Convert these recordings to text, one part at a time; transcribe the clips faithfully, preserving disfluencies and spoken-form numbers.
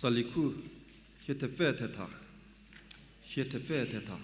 Tsali khu, hie thepfü thetha, hie thepfü thetha.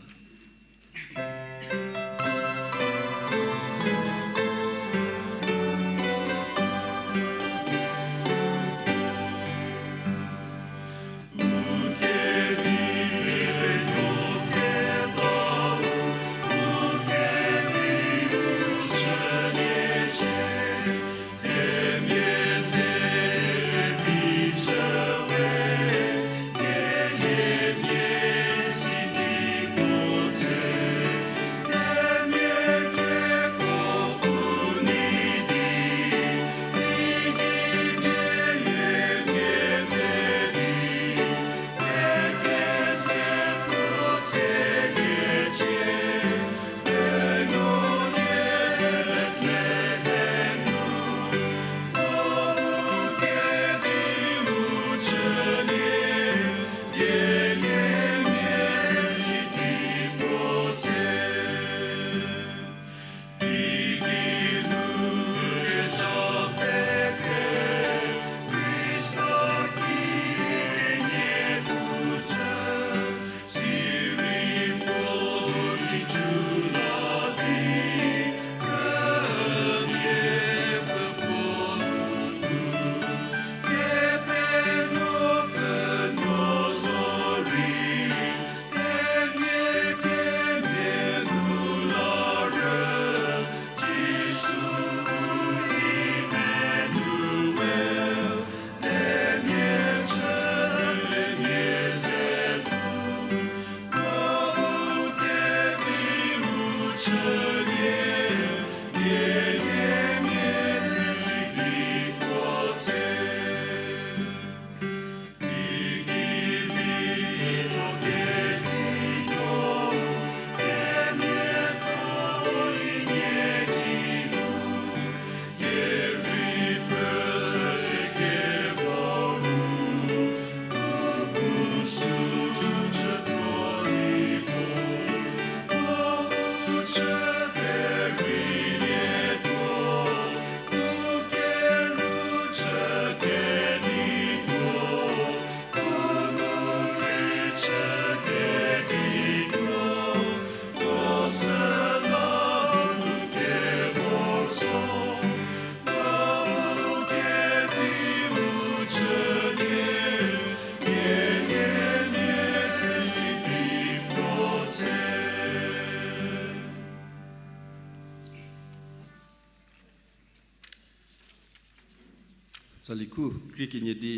Tsali khu, krie kenie di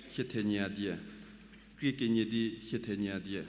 hie thenie a die. Krie kenie di hie thenie a die.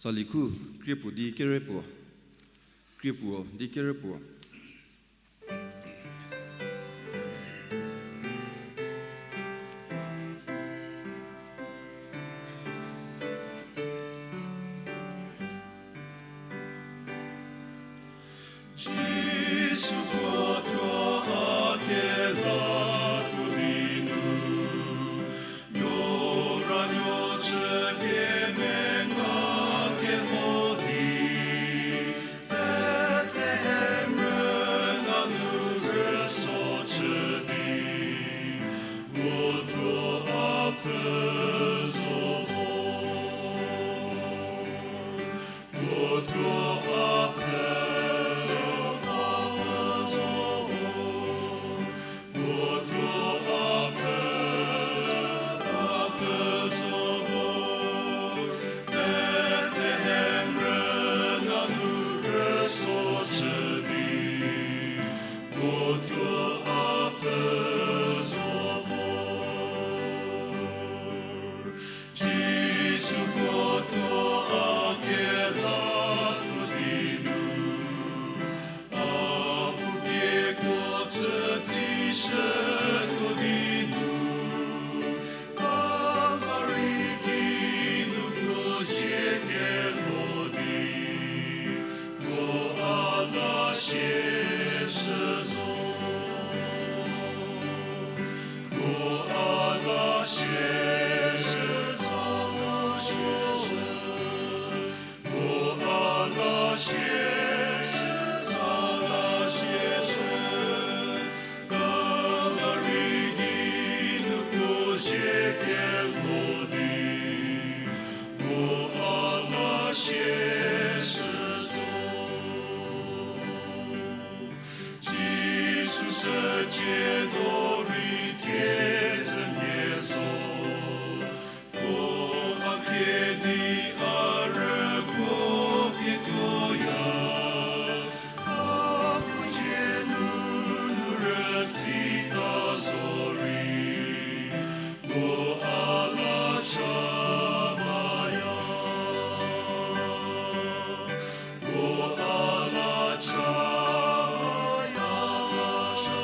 Tsali khu, krie puo di kere puo. Krie puo di kere puo. Jisu puo thuo a kelatuo di nu, nuoranuo chü kemenga kemo di, Bethlehem rüna nu rüso chü di, puo thuo a pfü zo vo. Jisu puo thuo a kelatuo di nu, a puo pie kuo chü tsishütuo di nu, Kalvari ki nu puo zie kelo di, puo a la sieshü zo. Sücie do rei kecümia zo, puo a khrie di a rüko pietuoya, a puo dzie nunu rütsita zo rei, puo a la cha baya, puo a la cha baya, cha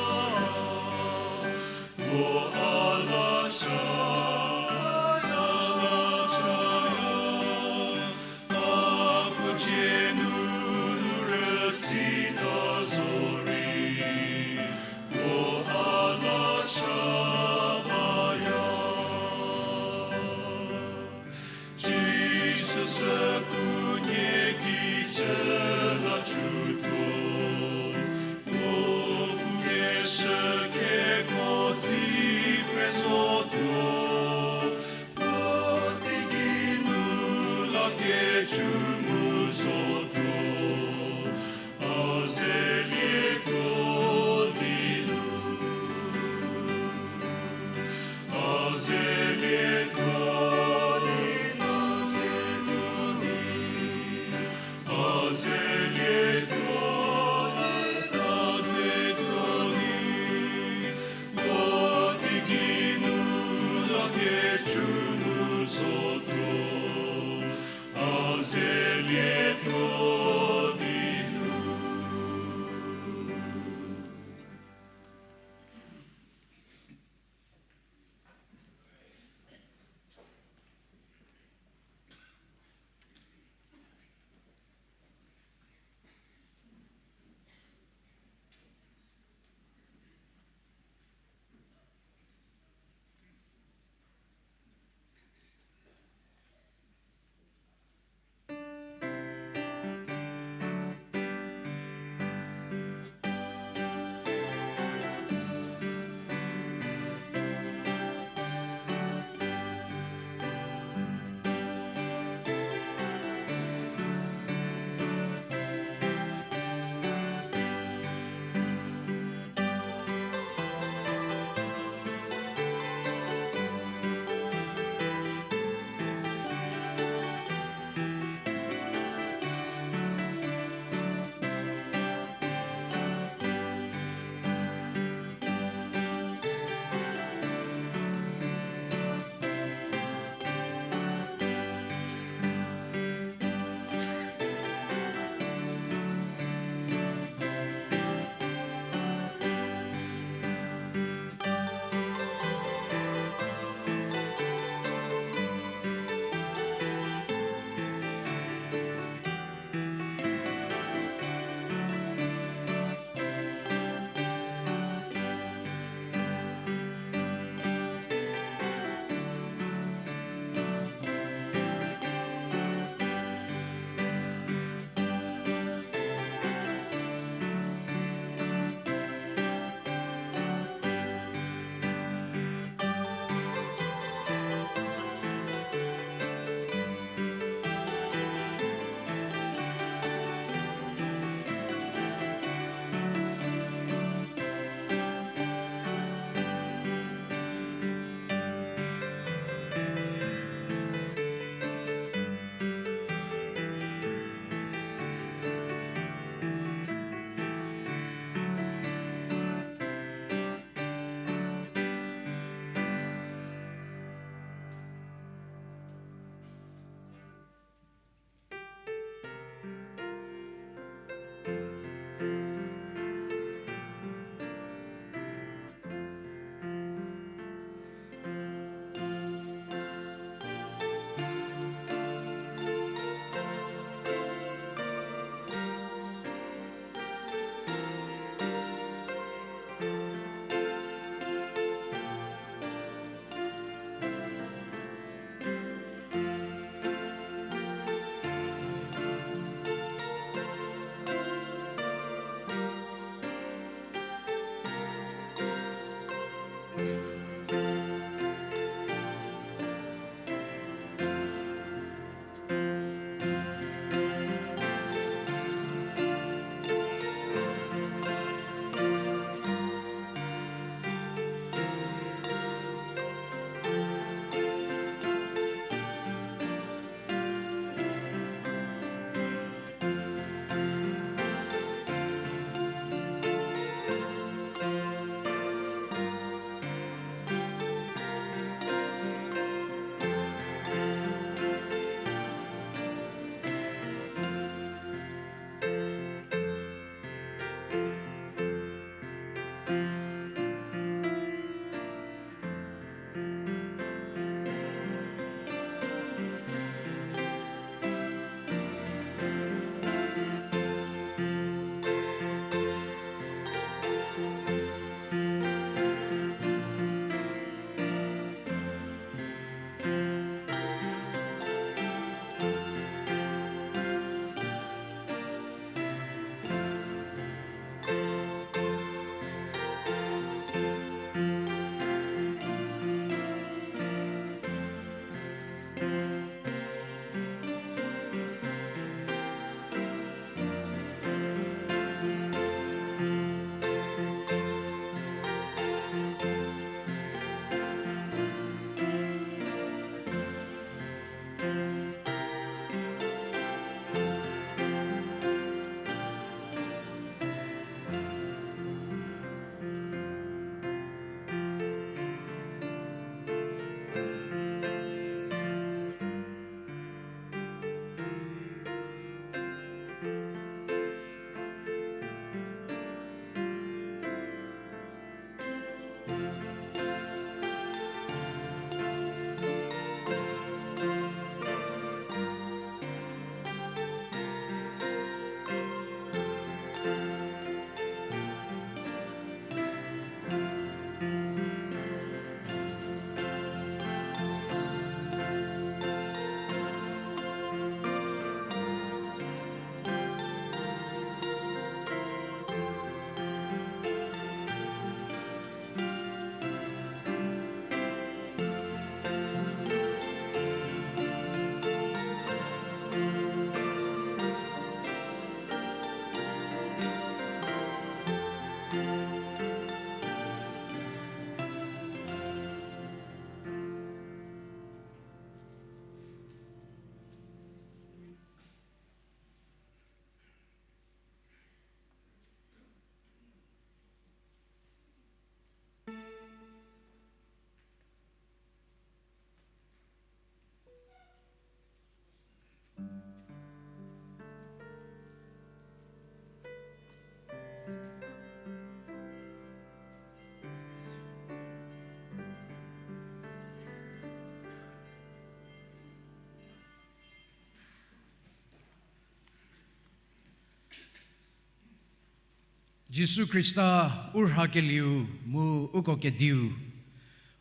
Jisu Khrista u rhakelieu mu uko Kediu,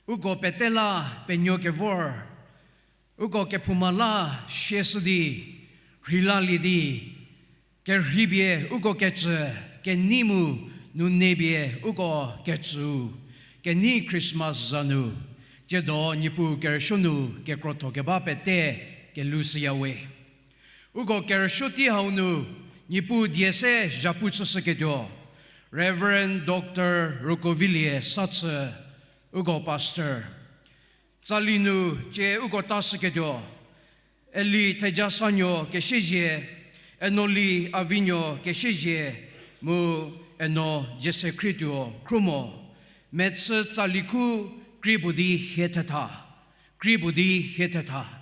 uko pete la penuo kevor, uko kephouma la sieshü di, rheilalie di, kerhei pie uko kecü, kenei mu nunei pie uko kecüu, kenei Christmas za nu, tsiedo Niepuu kerüsuo nu kekrotho keba pete kelushüya we. Uko kerüsuo tei hau nu, Niepuu die se zhapu chüshüketuo, Reverend Doctor Rokovilie Sachü, uko Pastor. Tsali nu tsie uko tashüketuo, Eli Thejasanuo Kesiezie, Enoli Avinuo Kesiezie, mu Eno Jiesekhrietuo Khrumo, mechü tsali khu krie puo di hie thetha, krie puo di hie thetha.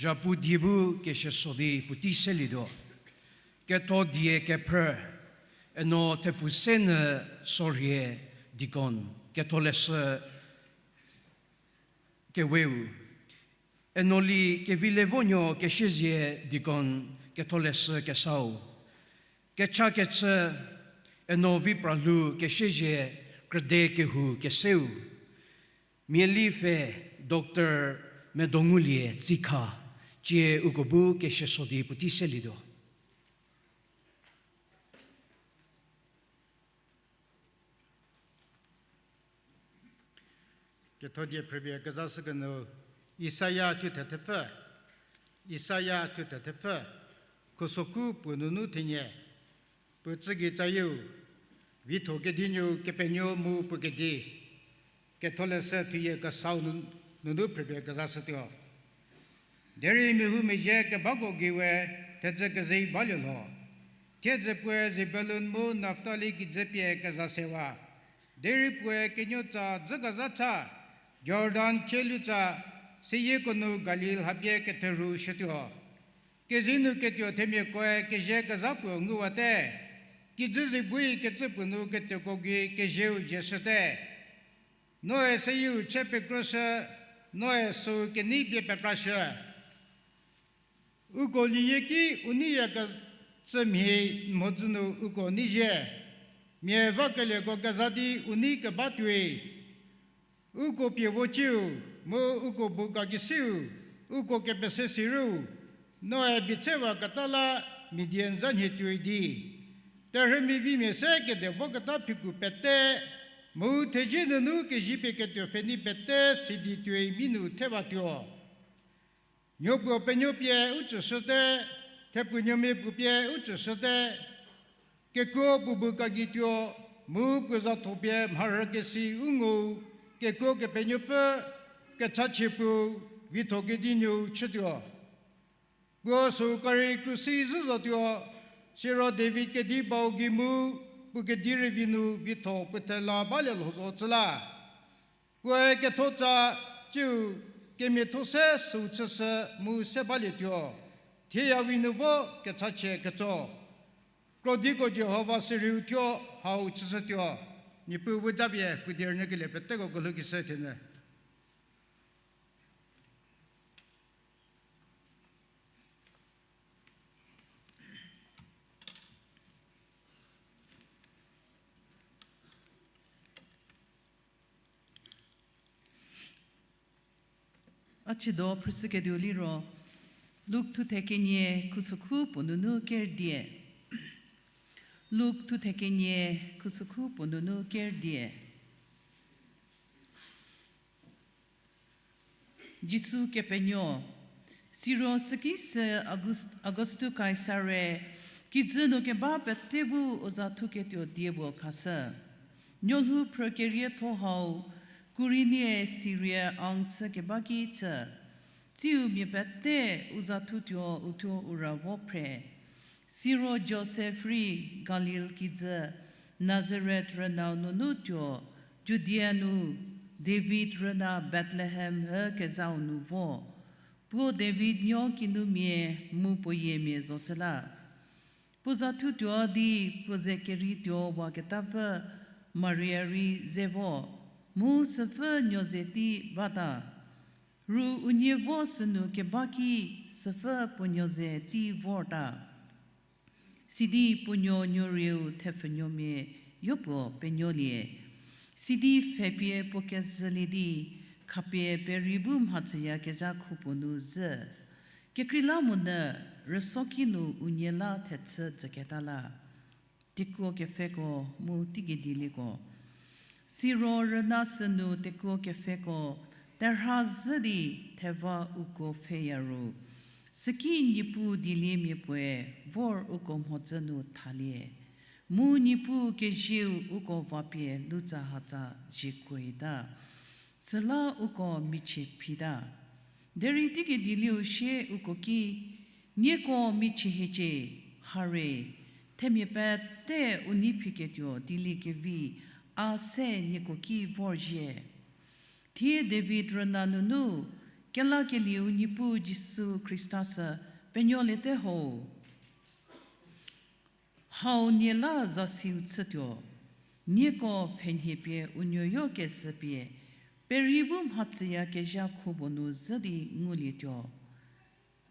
Zhapu die bu kesieso di puotei selietuo. Ketho die kephrü, Eno Thepfusenyü Sorhie, deacon, ketholeshü keweu. Enoli Kevilevonuo Kesiezie, deacon, ketholeshü kesau. Kechakechü, Eno Vipralhou Kesiezie, krüde kehou keseu. Miali pfhe Doctor Medongulie Tsikha, tsie uko bu kesieso di puotei selietuo. Ketho die phrüpie kezashükenu, Isaia thuthe thepfü, Isaia thuthe thepfü, khusoku puo nunu thenie, puo tsügei tsayieu, Vitho Kedi nuo Kepenuopfü mu puo kedi, ketholeshü thuyie kesau nu, nunu phrüpie kezashütuo. Derei mehou mezhie kebako gei we thedzü kezei balie lho. Thiedzü puoe Zebulun mu Naftali kijü pie keza sewa. Derei puoe kenuotsa dzükezha cha, Jordan kieluotsa, seyieko nu Galil lhapie ketherhu shütuo. Kezei nu ketuo themiakoe kezie kezha puo nguwate. Kijü ze bui kecü puo nu ketuoko gei kezieu zieshüte. Noe seyieu chü pekroshü, noe süu kenei pie pekrashü. Uko liyieki u neiya kecü mhie mhodzü nu uko neizie. Mia vakelieko kezha di u nei keba tuoi. Uko pie vociu, mu uko bu kakesiu, uko kepese sirüu, Noe bichewaketa la Midian zha nhie tuoi di, terhümi vimia se kede voketa phiku pete, mu thezie nunu kezipie ketuo pfhenei pete sidi tuoi mi nu thewatuo. Nuopuo penuo pie u tsüshüte, thepfunuomia puo pie u tsüshüte, kekuo puo bu kagituo, mu puo zatho pie mharhükesi u ngu, kekuo kepenuopfü, kechachie puo, vitho kedi nu chütuo. Puo süu kari krusi zhü zotuo, siro David kedi bau gei mu, puo kedi rüvi nu vitho puo thela balie lho zo cü la. Puoe ketho tsa, tsiu, kemiatho se süu chüshü mu se balietuo, thieyawi nu vo kechachie ketso. Krodiko Jihova siriu thuo hau chüshütuo. Niepuu bu japie puo die rünyükelie peteko kelhou kishü thienyü. A chüdo phrüshüketuo liro, Luk thuthe kenie khusükhu puo nunu ker die. Luk thuthe kenie khusükhu puo nunu ker die. Jisu Kepenuo. Siro süki sü August-, Augustu Kaisare kijü nu keba pete bu u za thuketuo die puo khashü. Nuolhou phrü kerietho hau, Kurini-e Siria ang chü keba ki chü. Tsiu mia pete u za thutuo uthuo u ra vo phre. Siro Josef rei Galil kijü Nazaret rünau nunu tuo, Judia nu, David rüna Bethlehem hü kezhau nu vo. Puo David nuo kinumia mu puo yiemia zocü la. Puo za thutuo di puo ze kerei tuo waketapfü Maria rei ze vo, mu süpfü nuo ze tei bata. Ru unie vo sünu keba ki süpfü puo nuo ze tei vorta. Sidi puo nuo nuorieu thepfunuomia yopuo penuolie. Sidi pfhepie puo kezhülie di, khapie peri bu mhachüyakezha khupuo nu zhü. Kekreilamonyü rüso ki nu unie la thechü jüketa la. Tekuo kepfheko mu teigei dielieko. Siro rüna sünu tekuo kepfheko terha zhü di theva uko pfheya ru, süki Niepuu dieliemia puoe vor uko mhodzü nu thalie. Mu Niepuu kezieu uko vapie lutsahatsa ziekuoita. Süla uko michie phita. Derei teigei dielieu sie uko ki, nieko michie hiecie, hare, themia pete u nei phiketuo dieliekevi a se nieko ki vorzhie. Thie David rüna nunu, kelakelieu Niepuu Jisu Khrista sü penuoliete ho. Hau nie la zasiu chütuo, nieko pfhenhie pie u nuoyo kezhü pie, peri bu mhachüyakezha khupuo nu zhü di ngulietuo.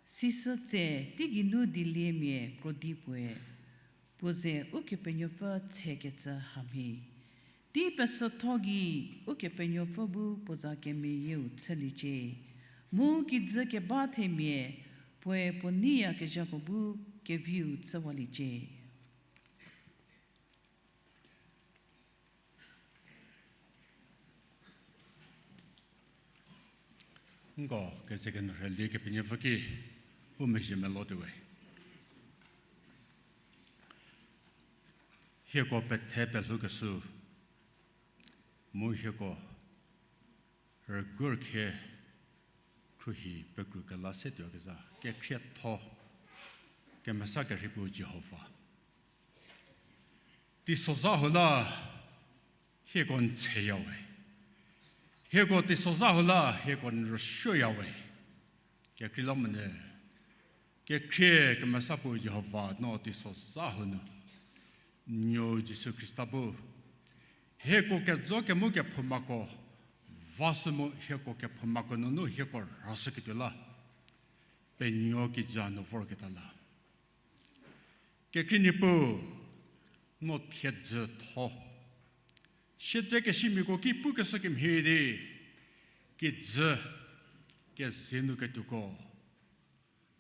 Sisü tse teigeinu dieliemia krodi puoe, puo ze Ukepenuopfü tshekecü hamhie. Tei pesütho gei Ukepenuopfü bu puo za kemeyieu chüliecie. Mu kijü keba themia puoe puo neiyakezhako bu keviu chüwaliecie. Nko kezekenyü rhülie Kepenuopfü ki u mezhie melotuowe. Hieko pethe pelhoukeshü, mu hieko rügur khie khruohi pekru kela se tuoyakezha kekhrietho kemesa kerhei puo Jihova. Teisozha hu la hieko n tsheyawe. Hieko teisozha hu la hieko n rüsuoyawe. Kekreilamonyü, kekhrie kemesa puo Jihova no teisozha hu nu, nuo Jisu Khrista bu hieko kejo kemu kephoumako vashü mu hieko kephoumako nunu hieko rhashüketuo la, penuo kijü nu vorketa la. Kekhrie Niepuu, no thiedzütho siedzekesimiako ki pukeshü kemhie di, kijü kezei nu ketuoko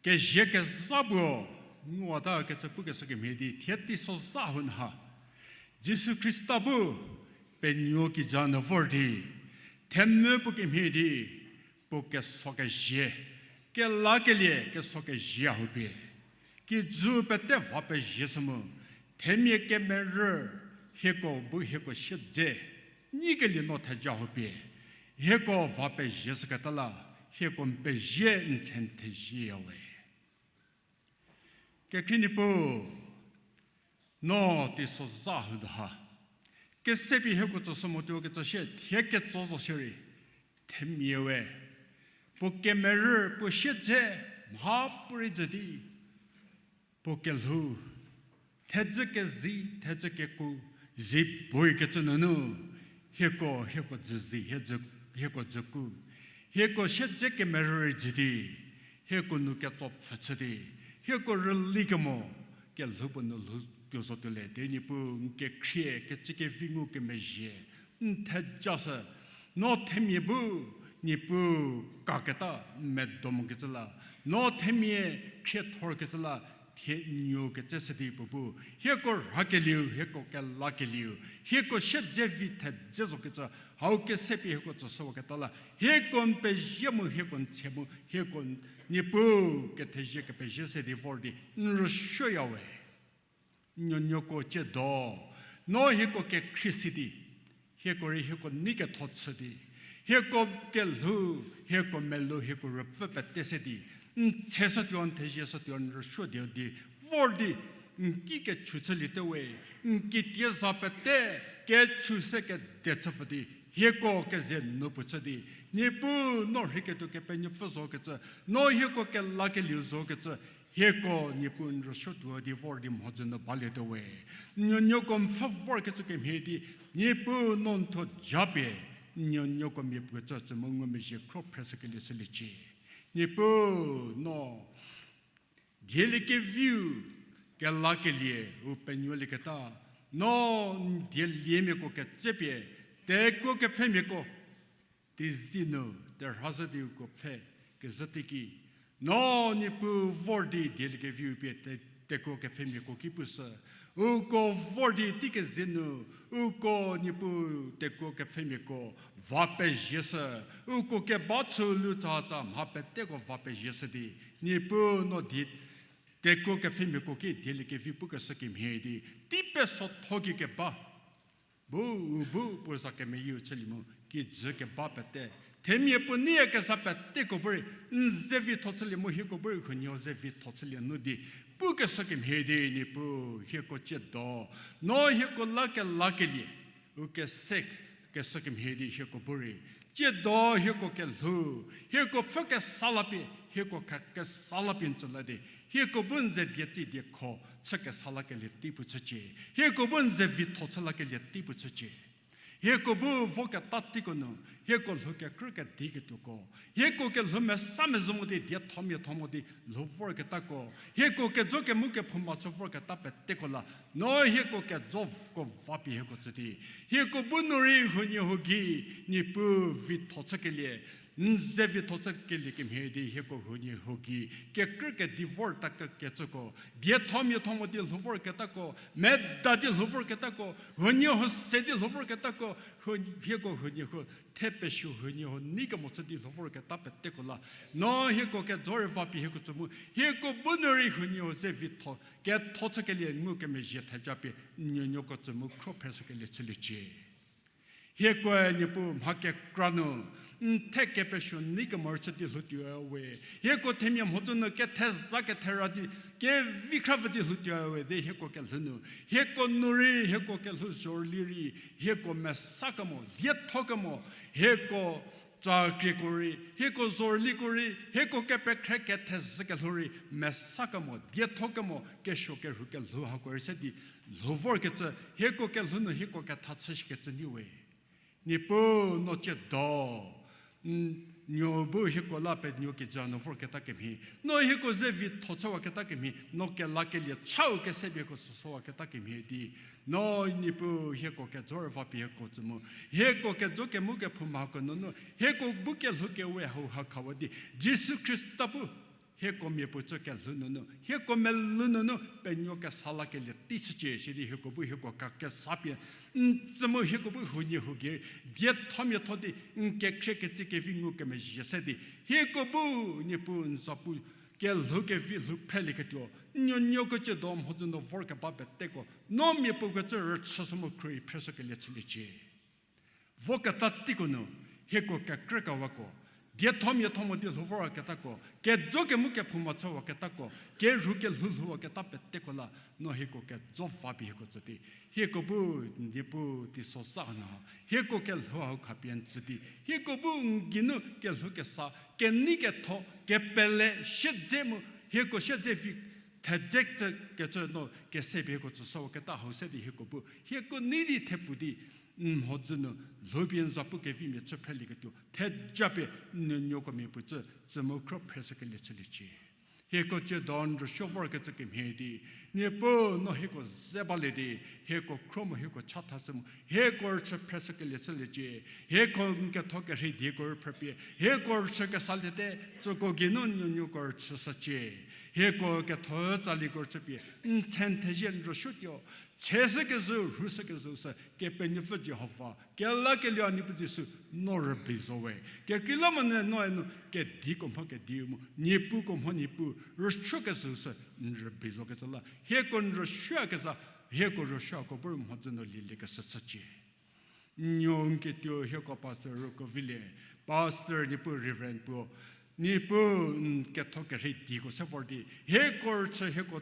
Kezie kezha puo nguwata kecü pukeshü kemhie di thie teisozha hau ha Jisu Khrista bu penuo kiza nu vor di, themvü puo kemhie di, puo keso kezie, kelakelie keso kezie hau pie kijü pete va pezie shü mu, themia kemerü, hieko bu hieko siedze nyikelie no theja hau pie hieko va pezie shüketa la, hieko n pezie n tse n thezieyawe. Kekhrie Niepuu, no teisozha hau ha kese pie hieko tsüshü motuo kecü sie thie ketso zo shierei, themia we puo kemerü, puo siedze mhapuorei jü di, puo kelhou, thedzü kezi, thedzü keku, zi puoe kecü nunu, hieko, hieko dzüzi, hie dzü, hieko dzüku, hieko siedze kemerü rei jü di, hieko nu ketso pfhü chü di, hieko rüli kemo, kelhou puo nu lhou tuo zotuo le di Niepuu n kekhrie kecü kevi ngukemezhie n thejashü, no themia bu Niepuu kaketa medo mokecü la, no themia khriethorkecü la, thie n nuo kecü se di puo bu hieko rhakelieu, hieko kelakelieu, hieko siedze vi thedze zokecü, hau kese pie hieko tsüshüwaketa la, hieko n pezie mu, hieko n tse mu, hieko n, Niepuu kethezie kepezie se di vor di n rüsuoyawe. Nuonuoko tsiedo, no hieko kekhrie si di, hieko rei hieko nei ketho chü di, hieko kelhou, hieko melou, hieko rüpfü pete se di, n tseshütuo, n thezieshütuo, n rüsuo di di, vor di, n ki kechu chülietuo we, n kitie za pete kechu se kede chüpfü di, hieko keze nu puo chü di, Niepuu no rheiketuo Kepenuopfü zokecü, no hieko kelakelieu zokecü, hieko Niepuu n rüsuotuo di vor di mhodzü nu balietuo we. Nuonuoko n pfhü vorkecü kemhie di, Niepuu no n thuo japie, nuonuoko miapuo tsü tsü mu ngumezhie khro phreshükelie chüliecie. Niepuu no dieliekeviu kelakelie u penuolieketa, no n dieliemiako ketsepie, tekuo kepfhemiako, teizie nu terhazhü di uko pfhe kezhü teiki, no Niepuu vor di dieliekeviu pie te-, tekuo kepfhemiako ki pushü, uko vor di teikezhü nu, uko Niepuu tekuo kepfhemiako va pezieshü, uko keba chülu tsa tsa mha peteko va pezieshü di, Niepuu no di tekuo kepfhemiako ki dieliekevi pukeshü kemhie di, tei pesotho ki keba bu, u bu puo za kemeyieu chülie mu kijü keba pete, themia puo neiyakezha peteko bu rei n ze vitho chülie mu hieko bu rei huoniehuo ze vitho chülie nu di pukeshü kemhie di Niepuu hieko tsiedo, no hieko la kelakelie u kese keshü kemhie di hieko bu rei tsiedo hieko kelhou, hieko pfhü kesa la pie, hieko kha kesa la pie n tsü la di, hieko bu n ze die tsi diekho chü kesa lakelie tei puo chücie, hieko bu n ze vitho chü lakelie tei puo chücie. Hieko bu voketa teiko nu, hieko lhou kekrü kediketuoko, hieko kelhou mesa mezhü mo di diethomiatho mo di lhou vorketako, hieko kejo kemu kephouma chü vorketa peteko la, no hieko kejoko va pie hieko tsü di, hieko bu nu rei huoniehuo gei Niepuu vitho chükelie, n ze vitho chükelie kemhie di hieko huoniehuo gei kekrü kedi vorta ke-, kecüko, diethomiatho mo di lhou vorketako, meda di lhou vorketako, huoniehuo se di lhou vorketako, huo-, hieko huoniehuo, the pesuo huoniehuo nei kemo chü di lhou vorketa peteko la, no hieko kejo rei va pie hieko tsü mu, hieko bu nu rei huoniehuo ze vitho ketho chükelie ngukemezhie theja pie n nuonuoko tsü mu khro phreshükelie chüliecie. Hiekoe Niepuu mha kekra nu n the kepesuo nei kemorü chü di lhoutuowe. Hieko themia mhodzü nu ketheza kethera di, kevi khra vü di lhoutuowe di hieko kelhou nu, hieko nu rei, hieko kelhou zhorüli rei, hieko mesa kemo, dietho kemo, hieko tsa krieko rei, hieko zhorüliko rei, hieko kepekhrü kethezhü kelhou rei, mesa kemo, dietho kemo, kesuo kerhu kelhou hako rei se di lhou vorkecü, hieko kelhou nu hieko ketha chü shikecü nyi we. Niepuu no tsiedo, n-, nuo bu hieko la penuo kijü nu vorketa kemhie, no hieko ze vitho chüwaketa kemhie, no kelakelie chau kese pie hieko süsüwaketa kemhie di, no Niepuu hieko kejo rei va pie hieko tsü mu, hieko kejo kemu kephoumako nunu hieko bu kelhou kewe hau ha khawa di, Jisu Khrista bu Hieko mia puo tsü kelhou nunu, hieko melou nunu penuo kesa lakelie tei shücie, sidi hieko bu hieko ka kesa pie, n tsü mu hieko bu huoniehuo gei, diethomiatho di, n kekhrie ketsie kevi ngu kemezhie se di, hieko bu, Niepuu n zapu, kelhou kevi lhou phrelieketuo, nuonuoko ciedo mhodzü nu vorkeba peteko, no mia puo kecü rüchü sü mu khruohi phreshükelie chüliecie. Voketa teiko nu, hieko kekrükewako, diethomiatho mo di lhou vorketako, kejo kemu kephouma chüwaketako, kerhu kelhou lhouwaketa peteko la, no hieko kejo va pie hieko tsü di, hieko bu, Niepuu teisozha nu ha, hieko kelhou hau khapie n tsü di, hieko bu n geinu kelhou kesa, kenei ketho, kepele, siedze mu, hieko siedze vi, thedze tsü kecü no kese pie hieko tsüshüwaketa hau se di hieko bu, hieko nei di thepfu di, n mhodzü nu, lhoupie n zapu kevimia chü phrelieketuo, theja pie n nuonuoko mia puo tsü, tsü mu khro phreshükelie chüliecie. Hieko ciedo n rüsuo vorkecü kemhie di, Niepuu no hieko ze balie di, hieko khro mu hieko chathashü mu, hieko rüchü phreshükelie chüliecie, hieko n ketho kerhei dieko rüphrüpie, hieko rüchü kesaliete, tsüko geinu nuonuoko rüchüshücie, hieko ketho tsaliko rüchüpie, n tsen thezhie n rüsuotuo, tsheshükezhü, rhushükezhü sü, Kepenuopfü Jihova, kelakelie a Niepuu Jisu, no rübei zo we. Kekreilamonyü noe nu, kediko mho kediu mu, Niepuuko mho Niepuu, rüsuokezhü sü, n rübei zokecü la, hieko n rüsuokezha, hieko rüsuoko bu mhodzü nu lieliekeshü chücie. Nuo n ketuo hieko pastor Rukovilie, pastor Niepuu Reverend puo, Niepuu n ketho kerhei dieko se vor di, hieko rüchü hieko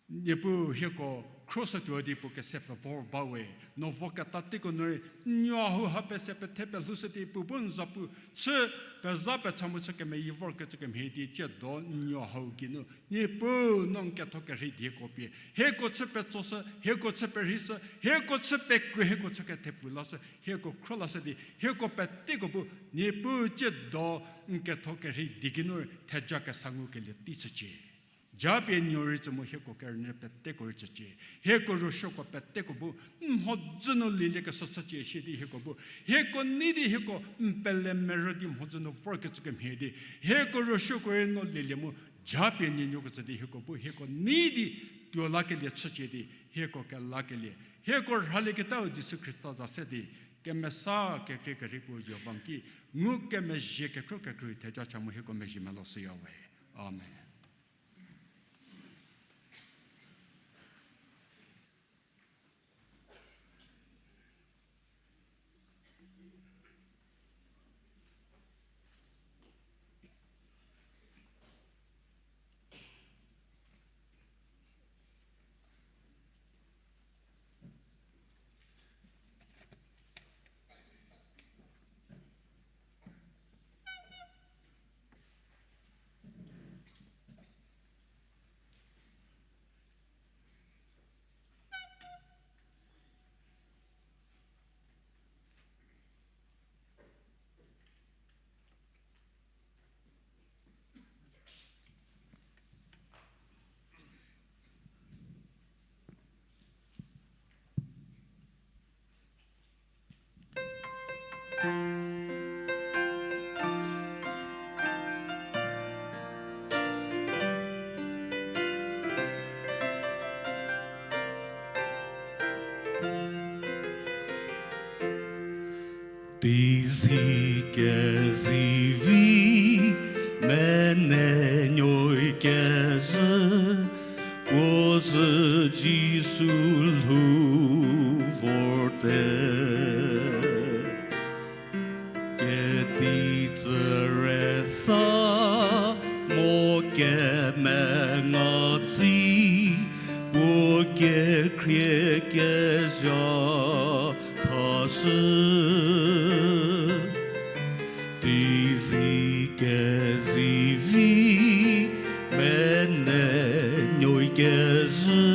Niepuu hieko khroshütuo di puo kese pfü vor ba we, no voketa teiko nu rei, nuo hau ha pese pethe pelhoushü di puo bu n zapu chü pezha pecha mu chü kemeyi vorkecü kemhie di ciedo nuo hau geinu, Niepuu no n ketho kerhei dieko pie, hieko chü petsoshü, hieko chü perheishü, hieko chü pekru, hieko chü kethepfu lashü, hieko khro lashü di, hieko peteko bu, Niepuu ciedo n ketho kerhei die geinu rei theja kesa ngukelie tei chücie. Japie nuo rei tsü mu hieko kerünyü peteko rei tsücie. Hieko rüsuoko peteko bu, n mhodzü nu lieliekeshü chücie shidi hieko bu, hieko nei di hieko n pele merü di mhodzü nu vorkecü kemhie di, hieko rüsuoko rei no lielie mu, japie nuonuoko tsü di hieko bu, hieko nei di tuo lakelie chücie di, hieko kelakelie, hieko rhalieketau Jisu Khrista za se di, kemesa kekrie kerhei puo Jihova n ki, ngukemezhie kekhro kekrei theja cha mu hieko mezhie melou shüya we. Amen. Teizie kezivi menenuoi kezhü, puo zhü Jisu lhou vorte. Keti tsü resa mo kemenga tsi, puo kekhrie kezha thashü. Teizie kezivi menenuoi kezhü,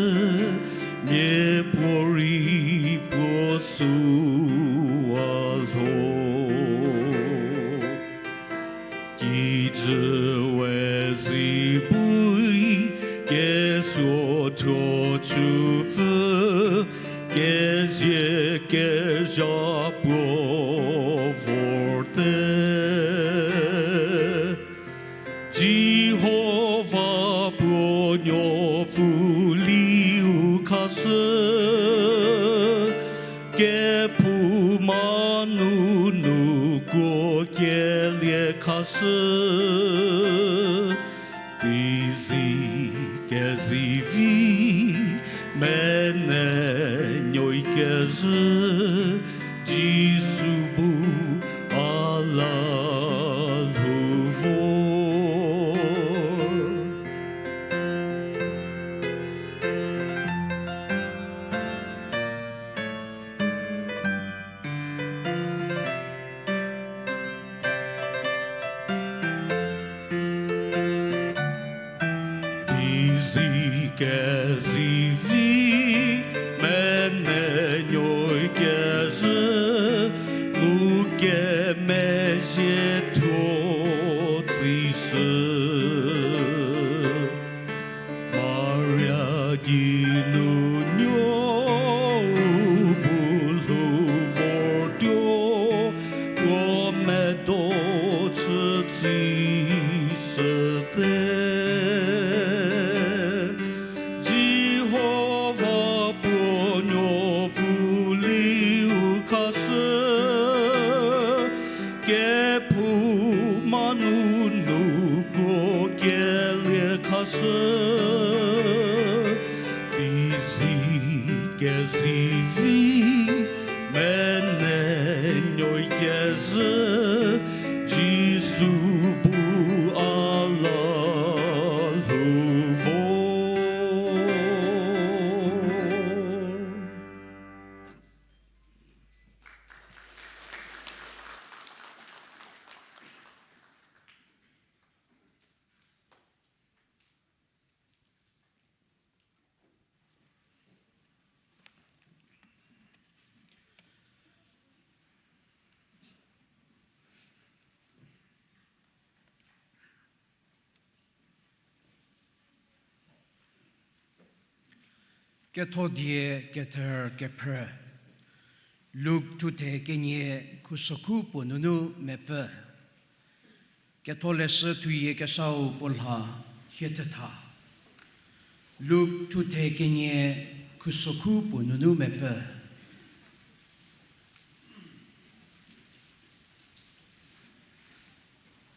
miapuorei puo süu a lho. Kijü we zi bui kesuo thuo chüpfü, kezie kezha puo vorte. Jihova Pfü liu khashü, kephouma nunu kuo kelie khashü, pizi kezivi, menenuoi kezhü, Jisu bu a la lhou vo. Pizi kezivi, menenuoi kezhü, ngukemezhie thuo tsishü. Maria gei nuonuo bu lhou vortuo, puo medo chü tsishüte. Jihova puo nuopfü liu khashü, kephouma nunu kuo kelie khashü, pizi kezivi, menenuoi kezhü, Jisu bu a la lhou vo. Kethodie kether kephrü. Luk thuthe kenie khusokhu puo nunu mepfü. Ketholeshü thuyie kesau puo lha hie thetha. Luk thuthe kenie khusokhu puo nunu mepfü.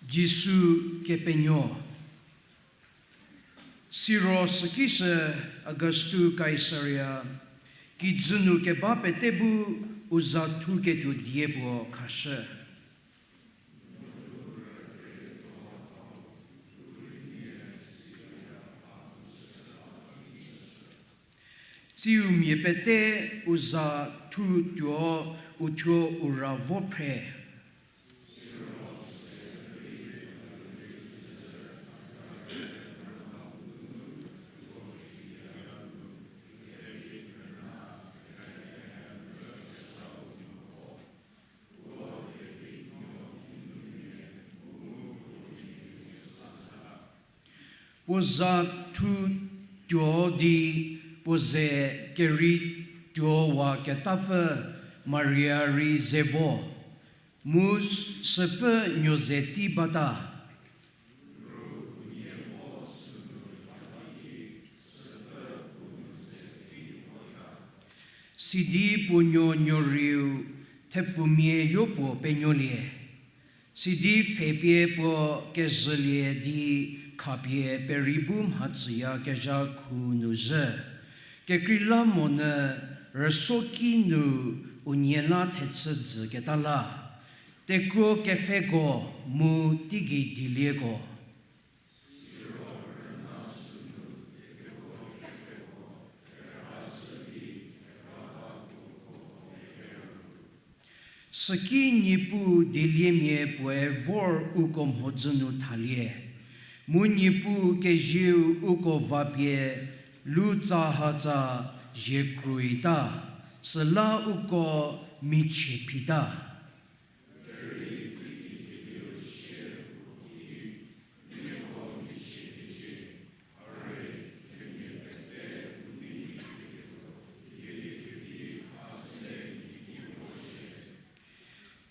Jisu kepenuo. Siro sükisü Agustu Kaisaria kijü nu keba pete bu u za thuketuo die puo khashü. Tsiu mia pete u za thutuo uthuo u ra vo phre. Puo za thutuo di puo ze kerei tuowa ketapfü Maria rei ze vo, mu süpfü nuo ze tei bata. Sidi puo nuo nuorieu thepfumia yopuo penuolie. Sidi pfhepie puo kezhülie di khapie perei bu mhatsüya kezha khu nu zhü. Kekreilamonyü rüsuoki nu unie la thechü dzüketa la, tekuo kepfheko mu teigei dielieko. Süki Niepuu dieliemia puoe vor uko mhodzü nu thalie, mu Niepuu kezieu uko vapie lu tsahatsa zie kruita, süla uko michie phita.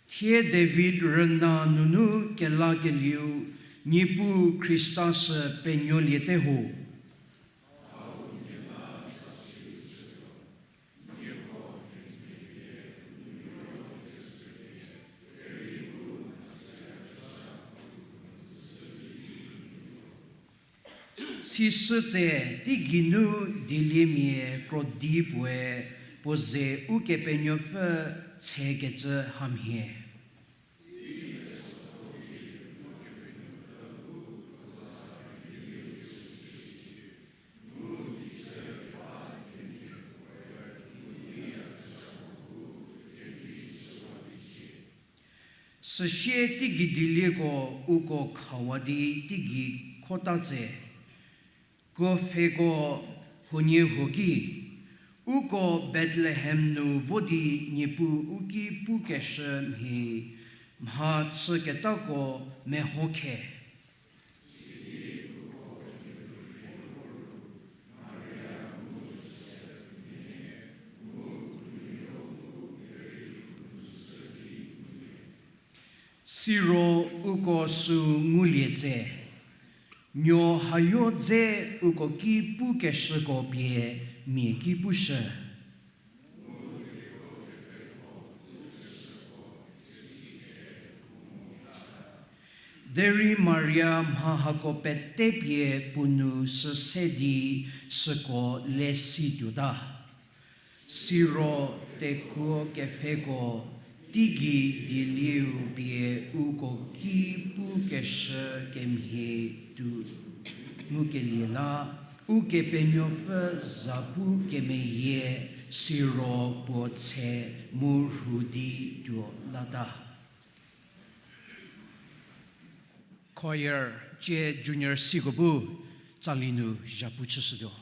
Thie David rüna nunu kelakelieu Niepuu Khrista sü penuoliete ho. Sishü tse, teigei nu dieliemia krodi puoe puo ze Ukepenuopfü tshekecü hamhie. Süsie teigei dielieko uko khawa di teigei khota tse, kuo pfheko huoniehuo ki, uko Bethlehem nu vo di Niepuu u ki pukeshü mhie mha chüketako meho khe. Siro uko süu ngulie tse, nuo hayo dze uko ki pukeshüko pie mia ki pushü. Derei Maria mha hako pete pie puo nu süse di süko lesi tuota. Siro tekuo kepfheko teigei dielieu pie uko ki pukeshü kemhie tuo ngukelie la, Ukepenuopfü zapu kemeyie siro puo tshe mu rhu di tuo lata. Choir, tsie junior siko bu tsali nu zhapu chüshütuo.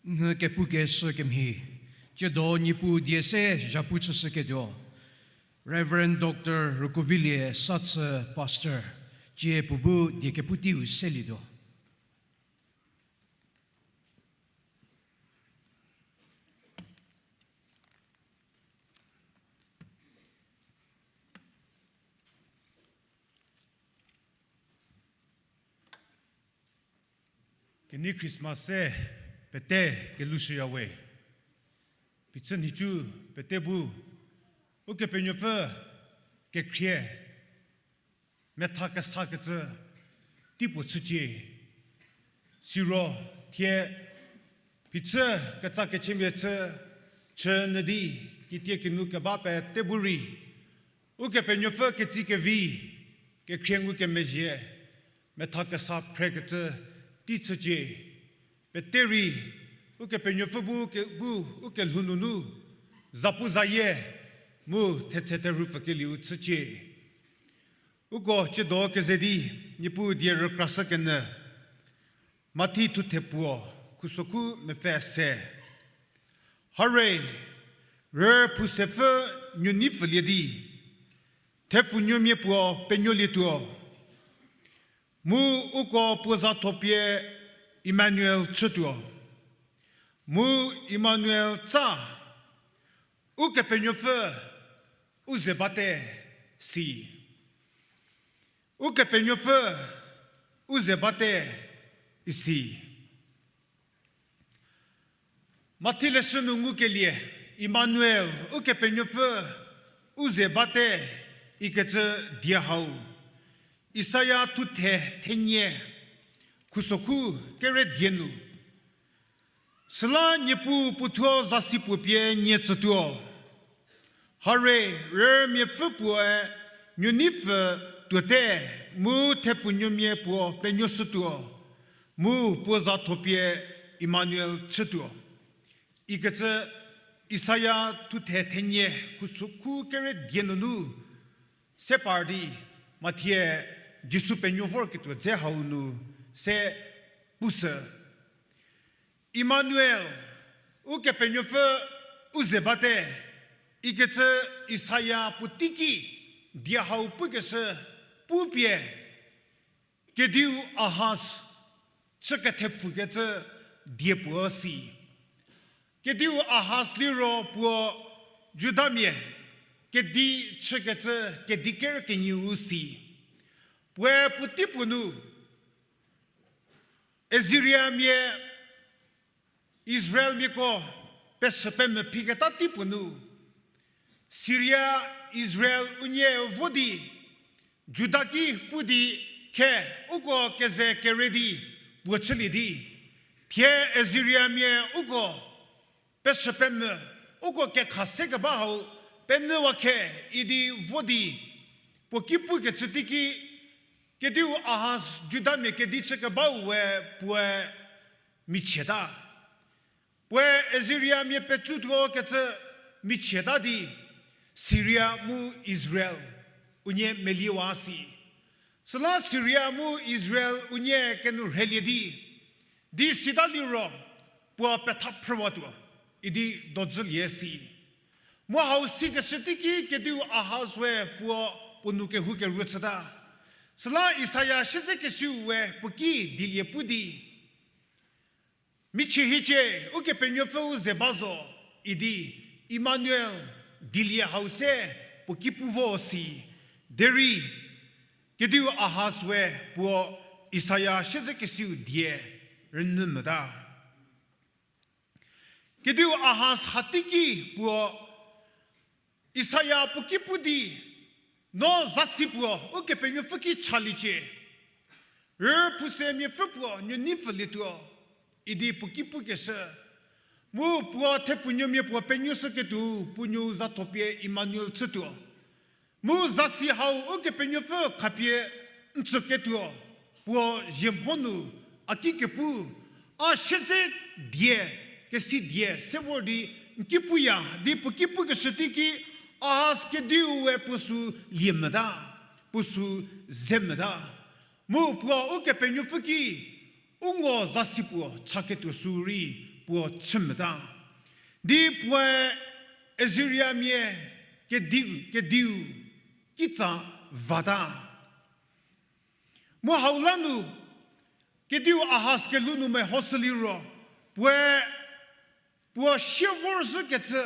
N kepu keshü kemhie, tsiedo Niepuu die se zhapu chüshüketuo, Reverend Doctor Rükuovilie Sathü, Pastor, tsie puo bu die kepu teiu selietuo. Kenei Christmas se pete kelushüya we. Phichü nhicu pete bu Ukepenuopfü kekhrie metha kesakecü teipuo chücie. Siro thie phichü ketsa kechümia chü, chü nyü di, kitiekinu keba pete bu rei Ukepenuopfü ketsie kevi, kekhrie ngukemezhie, metha kesa phrekecü tei chücie. Pete rei Ukepenuopfü bu ke-, bu ukelhou nunu zapuzayie mu thetse therhupfükelieu chücie. Uko tsiedo keze di Niepuu die rükrashükenyü, Mathi thuthe puo, khusokhu mepfü se. Hare, rüphusepfü nuoneipfülie di, thepfunuomia puo penuolietuo, mu uko puo za thopie Emmanuel chütuo, mu Emmanuel tsa, Ukepenuopfü u ze bate, si. Ukepenuopfü u ze bate, isi. Mathi leshü nu ngukelie, Emmanuel, Ukepenuopfü u ze bate ikecü die hau, Isaia thuthe thenie, khusokhu kere die nu. Süla Niepuu puothuo zasi puo pie nie tsütuo. Hare, rümiapfü puoe nuoneipfü tuote, mu thepfunuomia puo penuoshütuo, mu puo za thopie Emmanuel chütuo ikecü Isaia thuthe thenie, khusokhu kere die nunu se par di, Mathie Jisu penuo vorketuo dze hau nu se pushü. Emmanuel, Ukepenuopfü u ze bate ikecü Isaia puo teiki die hau pukeshü pupie, kediu Ahaz chü kethepfukecü die puo si. Kediu Ahaz liro puo Judamia kedi chükecü kedi ker kenieu si. Puoe puotei puo nu Assyriamia Israelmiako pesü pemvü phiketa tei puo nu, Syria Israel unie vo di, Juda ki pu di khe uko keze kere di puo chülie di, thie Assyriamia uko pesü pemvü, uko kekha se keba hau penyüwa khe idi vo di, puo ki pukecü teiki, kediu Ahaz Judamia kedi chü kebau we puoe michieta. Puoe Assyriamia petsutuo kecü michieta di Syria mu Israel unie meliewa si. Süla Syria mu Israel unie kenu rhelie di, di sita liro puo petha phrüwatuo idi dojülie si. Mu hau sikeshü teiki kediu Ahaz we puo puo nou kehoukeru chüta. Süla Isaia siedzekesiu we puo ki dielie pu di, michie hiecie, Ukepenuopfü u ze ba zo, idi Emmanuel dielie hau se puo ki pu vo si. Derei kediu Ahaz we puo Isaia siedzekesiu die rünyü mota. Kediu Ahaz hateiki puo Isaia puo ki pu di, no zasi puo Ukepenuopfü ki chaliecie, rüphusemiapfü puo nuoneipfülietuo idi puo ki pukeshü. Mu puo thepfunuomia puo penuoshüketuo puo nuo za thopie Emmanuel chütuo. Mu zasi hau Ukepenuopfü khapie n tsüketuo, puo zie mho nu a ki kepu, a siedze die, kesi die se vor di n ki puya di puo ki pukeshü teiki, Ahaz kediu we puo sü lie mota, puo sü ze mota. Mu puo Ukepenuopfü ki u ngo zasi puo chaketuo sü rei puo chü mota. Di puoe Assyriamia kediu, kediu kitsa vata. Mu hau la nu, kediu Ahaz kelhou nu mehoshü liro, puoe, puo sie vorzhükecü,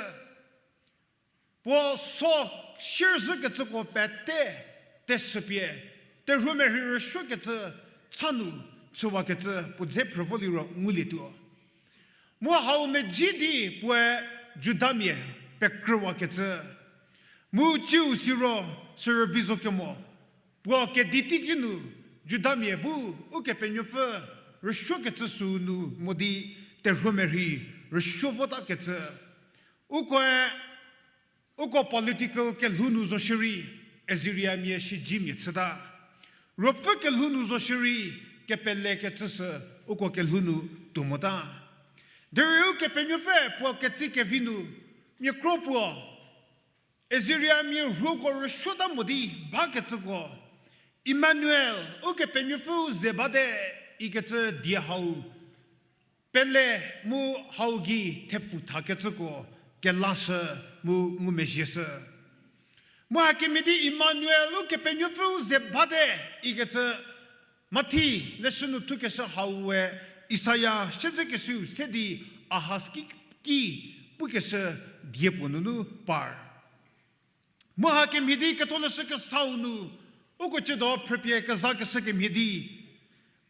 puo so sierzhükecüko pete, teshüpie, terhuomerhei rüsuokecü, cha nu, chüwakecü puo dze phrü vo liro ngulietuo. Mu hau medzi di puoe Judamia pekrüwakecü. Mu tsiu siro sürübei zo kemo, puo kedi teiki nu Judamia bu Ukepenuopfü rüsuokecü süu nu mo di terhuomerhei rüsuo votakecü. Ukoe, uko political kelhou nu zo shierei, Assyriamia siedzimia chüta. Ruopfü kelhou nu zo shierei, kepelekecü sü uko kelhou nu tuo mota. Derei Ukepenuopfü puo ketsi kevi nu, mia kro puo, Assyriamia rhuoko rüsuota mo di bakecüko, Emmanuel, Ukepenuopfüu ze bate, ikecü die hau pele mu hau gei thepfu thakecüko kelashü mu ngumezhieshü. Mu hakemhie di Emmanuel, Ukepenuopfüu ze bate, ikecü Mathi leshü nu thukeshü hau we Isaia siedzekesiu se di Ahaz ki, ki pukeshü die puo nunu par. Mu hakemhie di Ketholeshü Kesau nu, uko ciedo phrüpie kezakeshü kemhie di,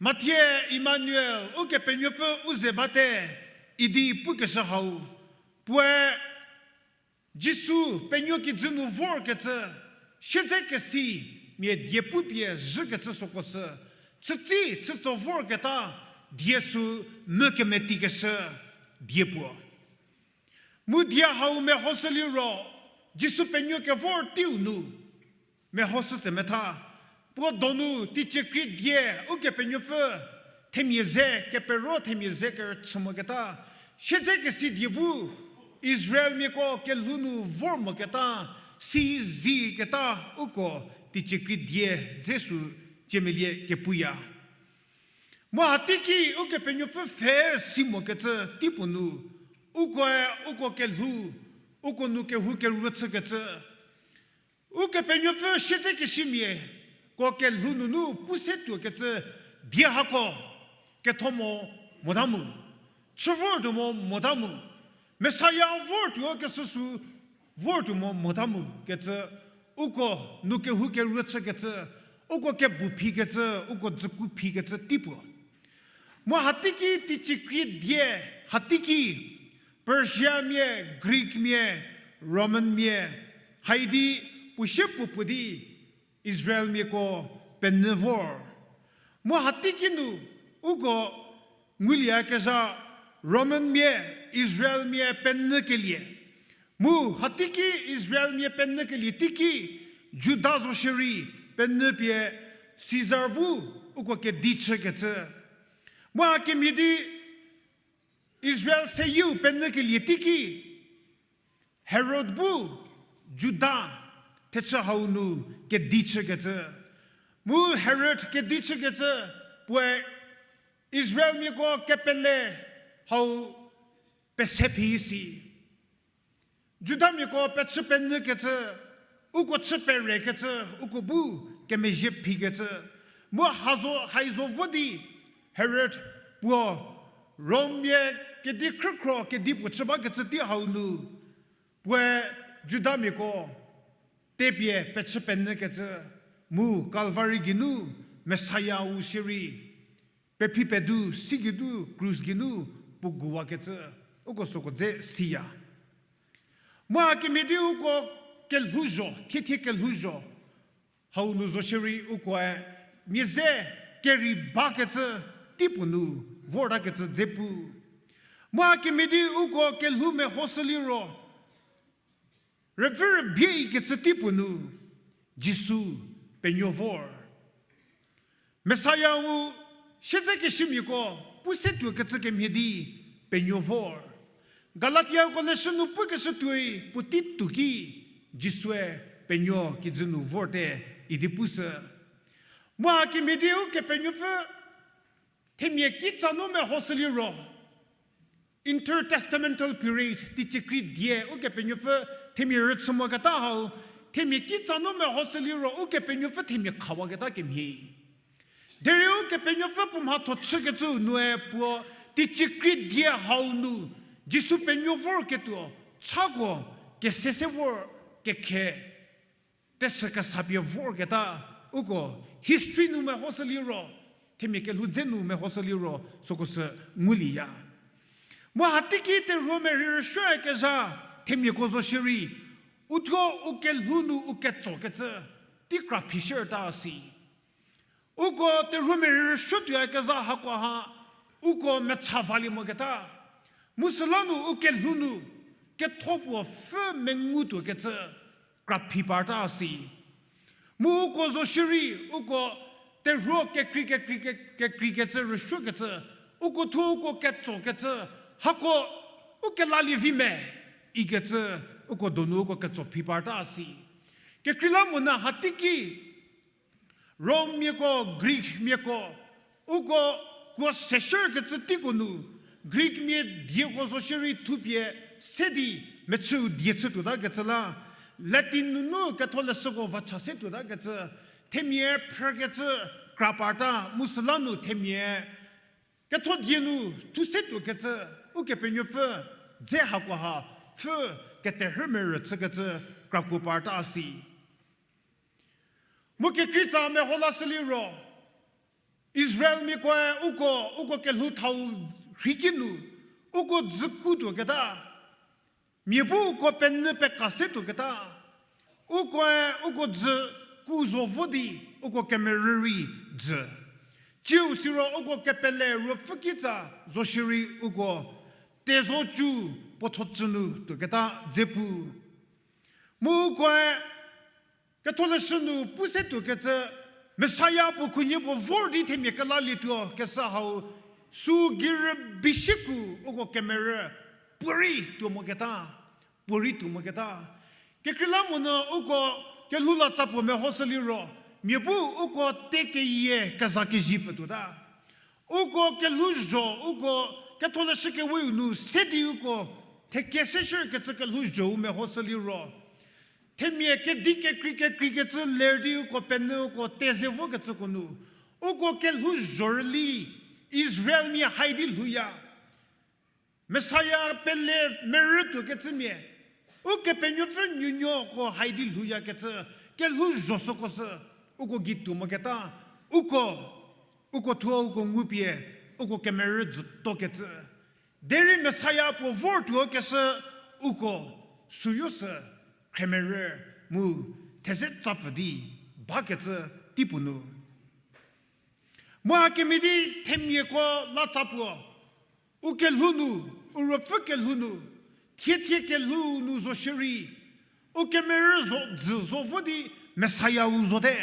Mathie Emmanuel, Ukepenuopfü u ze bate, idi pukeshü hau, puoe Jisu penuo kijü nu vorkecü, siedzekesi mia die pupie zhükecü süko sü, chütsi chütso vorketa, die sü mu kemetikeshü die puo. Mu die hau mehoshü liro, Jisu penuo kevor teiu nu mehoshü tse metha, puo donu teicie krie die Ukepenuopfü themia ze, kepero themia ze kerüchü moketa, siedzekesi die bu Israelmiako kelhou nu vor moketa, si ziketa uko teicie krie die dze sü ciemelie kepuya. Mu hateiki Ukepenuopfü pfhe si mokecü teipuo nu, ukoe uko kelhou, uko nu kehou kerüchükecü, Ukepenuopfü siedzekesimia ko kelhou nunu pu se tuokecü die hako ketho mo mota mu, chü vor tuo mo mota mu, Messiah vor tuo kesüsü vor tuo mo mota mu kecü, uko nu kehou kerüchükecü, uko kebu phikecü, uko dzüku phikecü teipuo. Mu hateiki teicie krie die, hateiki Persiamia, Greekmia, Romanmia, haidi puo sie puo puo di Israelmiako penyü vor. Mu hateiki nu uko ngulieyakezha Romanmia, Israelmia penyükelie. Mu hateiki Israelmia penyükelie teiki Juda zo shierei penyü pie Caesar bu uko kedi chükecü. Mu hakemhie di Israel seyieu penyükelie teiki Herod bu Juda thechü hau nu kedi chükecü. Mu Herod kedi chükecü puoe Israelmiako kepele hau pese phi si. Judamiako pechü penyükecü, uko chü perekecü, uko bu kemezhie phikecü. Mu hazo, haizo vo di Herod puo Rommia kedi khrükhro kedi puo chü bakecü tei hau nu, puoe Judamiako tepie pechü penyükecü, mu Calvary geinu Messiah-u shierei pephi pedu, si geinu, krus geinu puo guwakecü, uko süko dze siya. Mu hakemhie di uko kelhouzho, thiethie kelhouzho hau nu zo shierei ukoe mia ze kerei bakecü teipuo nu vortakecü dze pu. Mu hakemhie di uko kelhou mehoshü liro, rüvü rübei kecü teipuo nu Jisu penuo vor. Messiah-u siedzekesimiako pu se tuokecü kemhie di penuo vor. Galatiako leshü nu pukeshü tuoi puotei tuo ki Jisue penuo kijü nu vorte idi pushü. Mu hakemhie di Ukepenuopfü themia kitsa nu mehoshü liro, Intertestamental period, teicie krie die Ukepenuopfü themia rüchü moketa hau, themia kitsa nu mehoshü liro Ukepenuopfü themia khawaketa kemhie. Derei Ukepenuopfü puo mhatho chükecü nue puo teicie krie die hau nu Jisu penuo vorketuo, chako kese se vor kekhe, teshü kesa pie vorketa, uko history nu mehoshü liro, themia kelhou dze nu mehoshü liro süko sü ngulieya. Mu hateiki terhuo merei rüsuoyakezha themiako zo shierei, uthuo u kelhou nu u ketsokecü tei kra phishürta si. Uko terhuo merei rüsuo tuoyakezha hakoha, uko mecha valie moketa. Mu süla nu u kelhou nu ketho puo pfhü mengutuokecü kra phi parta si. Mu uko zo shierei, uko terhuo kekrei kekrei ke-, kekreikecü rüsuokecü, uko thuo uko ketsokecü, hako u kelalie vi me ikecü, uko donu uko ketso phi parta si. Kekreilamonyü hateiki Rommiako, Greekmiako, uko kuo seshürkecü teiko nu, Greekmia dieko zo shierei thupie se di mechüu die chütuotakecü la, Latin nunu ketholeshüko vacha se tuotakecü, themia phrükecü kra parta mu süla nu themia ketho die nu thu se tuokecü, Ukepenuopfü dze hakoha pfhü keterhü merü chükecü kra kuo parta si. Mu kekreitsa meho lashü liro, Israelmiakoe uko, uko kelhou thau rhei ki nu, uko dzü kutuoketa, mia bu uko penyü peka se tuoketa, ukoe uko dzü ku zo vo di, uko kemerü rei dzü. Tsiu siro uko kepele ruopfü kitsa zo shierei uko tezo cü puo tho cü nu tuoketa dze pu. Mu ukoe ketholeshü nu pu se tuokecü, Messiah puo khunhie puo vor di themia kelalietuo keshü hau, sü gei rübei shieku uko kemerü puorei tuo moketa, puorei tuo moketa. Kekreilamonyü uko kelhou latsa puo mehoshü liro, mia bu uko te keyie keza kezhü pfütuota. Uko kelhouzho, uko ketholeshü keweu nu se di uko thekeseshükecü kelhouzhou mehoshü liro, themia kedi kekrei kekreikecü ler di uko penyü uko te ze vokecüko nu, uko kelhouzho rüli Israelmia hai di lhouya. Messiah pele merü tuokecümia, Ukepenuopfü nuonuoko hai di lhouyakecü kelhouzho süko sü uko gei tuo moketa, uko, uko thuo uko ngupie, uko kemerü dzütokecü. Derei Messiah puo vor tuokeshü uko süyo sü khriemerü mu theze tsapfü di bakecü teipuo nu. Mu hakemhie di themiako latsa puo, u kelhou nu, u ruopfü kelhou nu, thiethie kelhou nu zo shierei, u kemerü zo, dzü zo vo di Messiah u zote,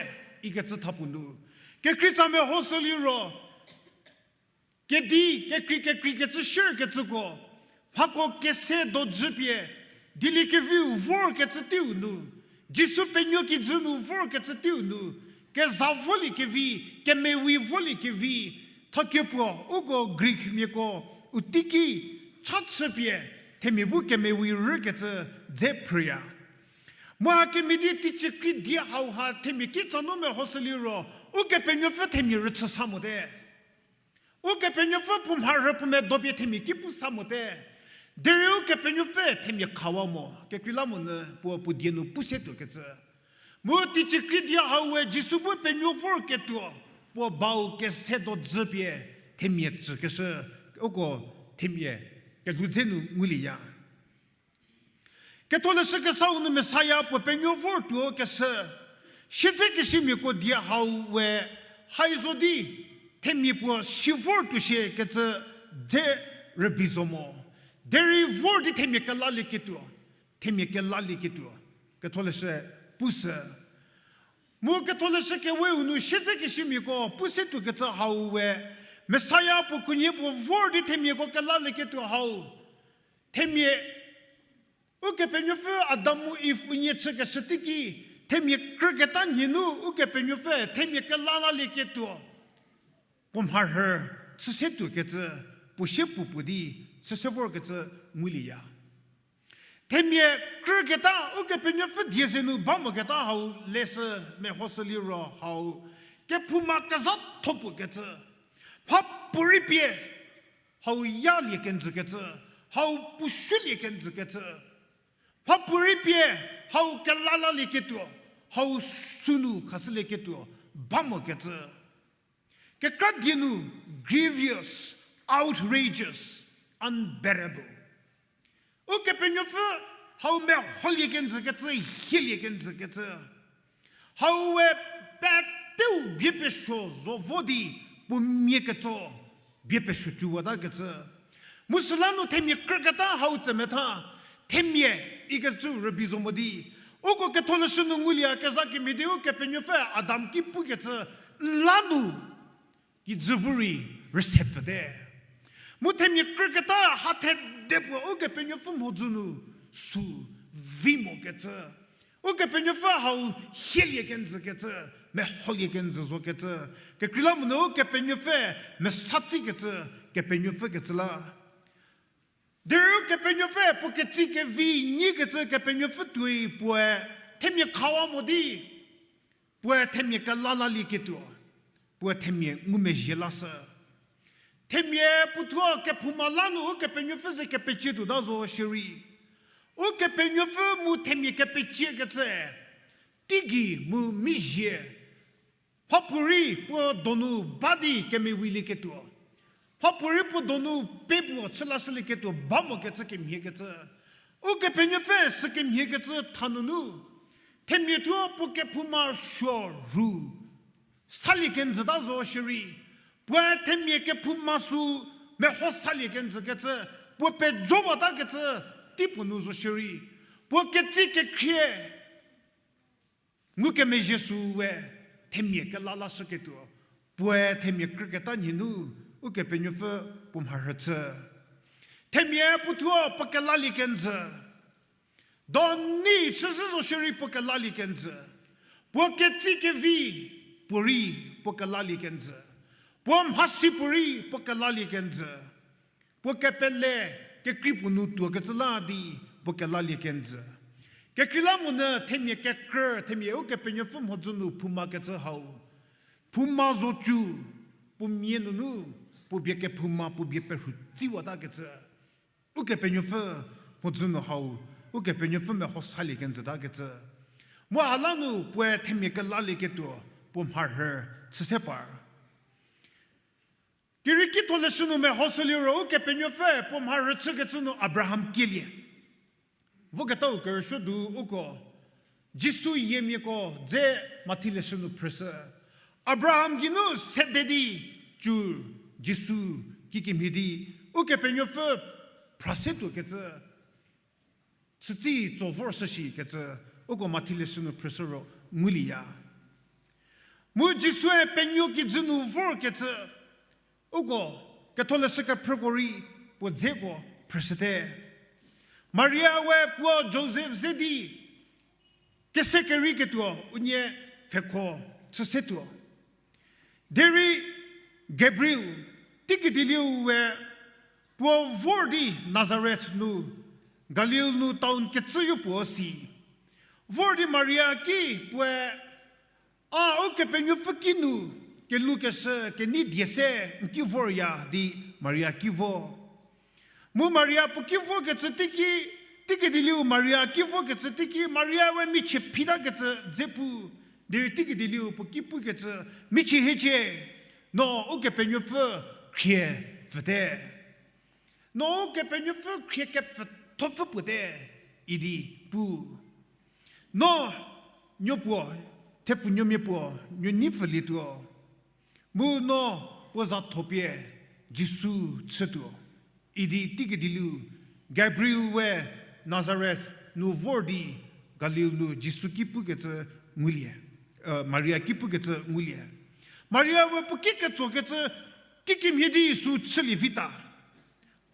ikecü thapuo nu. Kekreitsa mehoshü liro, kedi kekrei kekreikecü shürkecüko, mhako kese dojü pie, dieliekeviu vorkecü teiu nu, Jisu penuo kijü nu vorkecü teiu nu, keza voliekevi, kemevi voliekevi, thakie puo uko Greekmiako u teiki cha chüpie, themia bu kemevi rükecü dze phrüya. Mu hakemhie di teicie krie die hauha themia kitsa nu mehoshü liro, Ukepenuopfü themia rüchü sa mote. Ukepenuopfü puo mharhü puo medopie themia ki pu sa mote. Derei Ukepenuopfü themia khawa mo, kekreilamonyü puo puo die nu pu se tuokecü. Mu teicie krie die haue Jisu bu penuo vorketuo, puo bau kese dojü pie themia tsükeshü, uko themia kelhou dze nu ngulieya. Ketholeshü kesau nu Messiah puo penuo vor tuokeshü, siedzekeshümiako die hau we hai zo di, themia puo si vor tuo shie kecü dze rübei zo mo. Derei vor di themia kelalieketuo, themia kelalieketuo, ketholeshü pushü. Mu ketholeshü keweu nu siedzekeshümiako pu se tuokecü hau we, Messiah puo khunhie puo vor di themiako kelalieketuo hau. Themia, Ukepenuopfü Adam mu Iv unie chükeshü teiki, themia krüketa nhie nu Ukepenuopfü themia kelalalieketuo puo mharhü chü se tuokecü, puo sie puo puo di süse vorkecü ngulieya. Themia krüketa, Ukepenuopfü die ze nu ba moketa hau leshü mehoshü liro hau, kephouma kezhatho puo kecü, mhapuorei pie hau yalie kenjü kecü, hau pushülie kenjü kecü, mhapuorei pie hau kelalalie ketuo, hau sünu khashülie ketuo ba mokecü. Kekra die nu grievous, outrageous, unbearable. Ukepenuopfü hau meholie kenjü kecü, hielie kenjü kecü. Hau we peteu bie pesuo zo vo di puo mia ketso bie pesuo cüwata kecü. Mu süla nu themia krüketa hau tsemetha, themia ikecü rübei zo mo di. Uko Ketholeshü nu ngulie kezha kemhie di Ukepenuopfü Adam ki pukecü, n la nu kijü bu rei rüse pfüte. Mu themia krüketa ha thede puo Ukepenuopfü mhodzü nu sü vi mokecü. Ukepenuopfü hau hielie kenjü kecü, meholie kenjü zo kecü. Kekreilamonyü Ukepenuopfü mesa tsi kecü, Kepenuopfü kecü la. Derei Ukepenuopfü puo ketsi kevi nyi kecü Kepenuopfü tuoi puoe themia khawa mo di, puoe themia kelalalie ketuo, puoe themia ngumezhie lashü. Themia puothuo kephouma la nu Ukepenuopfü ze kepecie tuota zo shierei, Ukepenuopfü mu themia kepecie kecü, teigei mu mizhie, mhapuorei puo donu ba di kemewilie ketuo, mhapuorei puo donu pepuo chü lashülie ketuo ba mokecü kemhie kecü. Ukepenuopfü sü kemhie kecü thanunu, themia thuo puo kephouma suo ru salie kenjüta zo shierei, puoe themia kephouma sü meho salie kenjü kecü, puo pejowata kecü teipuo nu zo shierei, puo ketsi kekhrie ngukemezhie sü we themia kela lashüketuo, puoe themia krüketa nhie nu Ukepenuopfü puo mharhü chü. Themia puothuo puo kelalie kenjü. Doni chüshü zo shierei puo kelalie kenjü. Puo ketsi kevi puorei puo kelalie kenjü. Puo mhasi puorei puo kelalie kenjü. Puo kepele kekrei puo nu tuokecü la di puo kelalie kenjü. Kekreilamonyü themia kekrü, themia Ukepenuopfü mhodzü nu phouma kecü hau, phouma zo cu, puo mia nunu, puo bie kephouma, puo bie perhu tsiwata kecü. Ukepenuopfü mhodzü nu hau, Ukepenuopfü meho salie kenjüta kecü. Mu ha la nu puoe themia kelalie ketuo, puo mharhü chü se par. Kerieki tholeshü nu mehoshü liro Ukepenuopfü puo mharhü chükecü nu Abraham kielie. Voketau kerüsuo du uko, Jisu yiemiako dze Mathi leshü nu phrüshü. Abraham geinu sede di cu Jisu kikemhie di Ukepenuopfü phra se tuokecü, chütsi tso vor shüshi kecü, uko Mathi leshü nu phrüshü ro ngulieya. Mu Jisue penuo kijü nu vorkecü, uko ketholeshü kephrüko rei puo dzeko phrüshüte. Maria we puo Josef ze di kese kerei ketuo unie pfhekho chü se tuo. Derei Gabriel, teikediu we puo vor di Nazareth nu, Galil nu town kecüyo puo si. Vor di Maria ki puoe, a Ukepenuopfü kinu kelhoukeshü kenei die se n ki vorya di Maria ki vo. Mu Maria puo ki vokecü teiki, teikediu Maria ki vokecü teiki, Maria we michie phitakecü dze pu, derei teikediu puo ki pukecü, michie hiecie, no Ukepenuopfü khrie pfüte. No Ukepenuopfü khrie kepfüthopfü puote, idi pu. No nuopuo, thepfunuomia puo, nuo nei pfülietuo. Mu no puo za thopie Jisu chütuo, idi teikediu Gabriel we Nazareth nu vor di Galil nu Jisu ki pukecü ngulie, Maria ki pukecü ngulie. Maria we puo ki ketsokecü, kikemhie di sü chülie vita.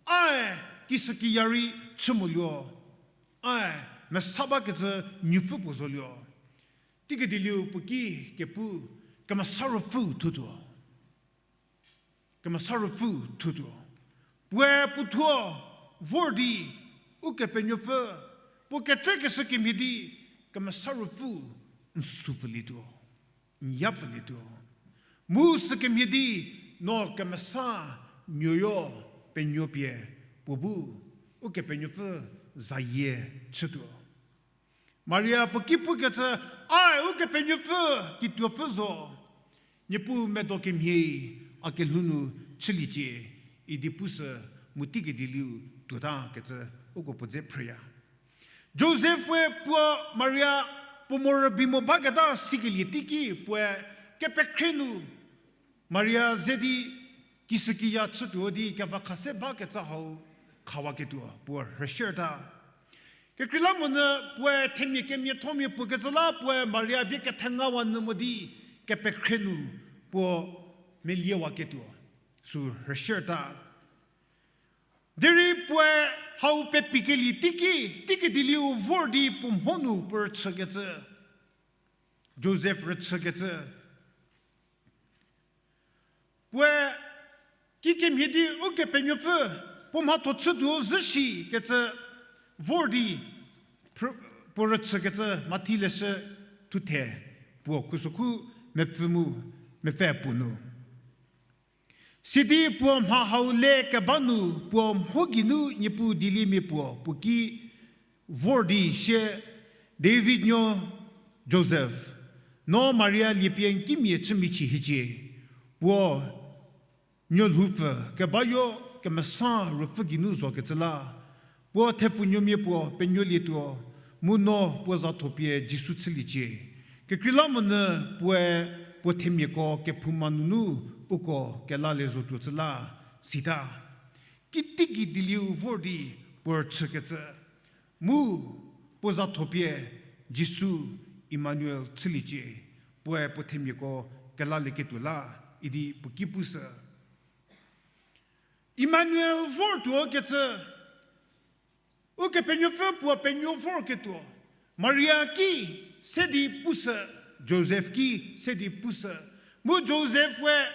Ae, kishükiya rei chü moluo. Ae, mesa bakecü nuopfü puo zoluo. Teikediu puo ki kepu, Kemesa Ruopfü thutuo. Kemesa Ruopfü thutuo. Puoe puothuo vor di, Ukepenuopfü, puo ketsekeshü kemhie di, Kemesa Ruopfü n sü pfülietuo, n ya pfülietuo. Mu sükemhie di, no kemesa nuoyo penuopie puo bu Ukepenuopfü zayie chütuo. Maria puo ki pukecü, Ae Ukepenuopfü kituopfü zo, Niepuu medo kemhie a kelhou nu chüliecie, idi pushü mu teikedieliu tuotakecü uko puo dze phrüya. Josef-e puo Maria puo morübei mo baketa sikelie teiki puoe kepekhre nu Maria ze di kishükiya chütuo di kevakha se bakecü hau khawaketuo puo rhüshürta. Kekreilamonyü puoe themia kemiathomia puo kecü la puoe Maria bie kethengawa nyü mo di kepekhre nu puo meliewaketuo sü rhüshürta. Derei puoe hau pepikelie teiki, teikedieliu vor di puo mho nu puo rüchükecü, Josef rüchükecü. Puoe kikemhie di Ukepenuopfü puo mhatho chütuo zhü shikecü vor di puo rüchükecü Mathi leshü thuthe puo khusokhu mepfü mu mepfü puo nu. Sidi puo mha hau le keba nu puo mho geinu Niepuu dieliemia puo puo ki vor di sie, David nuo Josef, no Maria liepie n kimia chümichie hiecie. Puo nuolhoupfü kebayo Kemesa Ruopfü geinu zokecü la, puo thepfunuomia puo penuolietuo, mu no puo zatho pie Jisu chüliecie. Kekreilamonyü puoe puo themiako kephouma nunu uko kelalie zotuo cü la, sita. Kiteigei dieliu vor di puo rüchükecü, mu puo zatho pie Jisu Emmanuel chüliecie, puoe puo themiako kelalieketuo la, idi puo ki pushü. Emmanuel vortuo kecü, Ukepenuopfü puo penuo vorketuo, Maria ki se di pushü, Josef ki se di pushü, mu Josef-e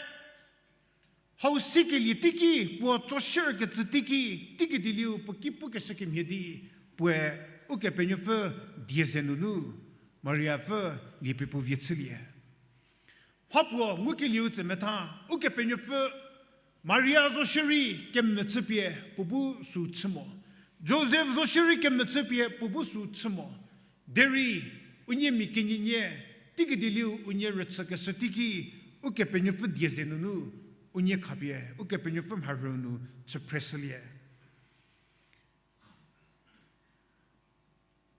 hau sikelie teiki puo tsoshürkecü teiki, teikedieliu puo ki pukeshü kemhie di, puoe Ukepenuopfü die ze nunu Mariapfü liepie puo vie chülie. Mhapuo ngukelieu tse metha, Ukepenuopfü Maria zo shierei kemvü chüpie puo bu sü chü mo. Josef zo shierei kemvü chüpie puo bu sü chü mo. Derei unie mia kenienie, teikedieliu unie rüchükeshü teiki, Ukepenuopfü die ze nunu unie khapie Ukepenuopfü mharhü nu chüphreshülie.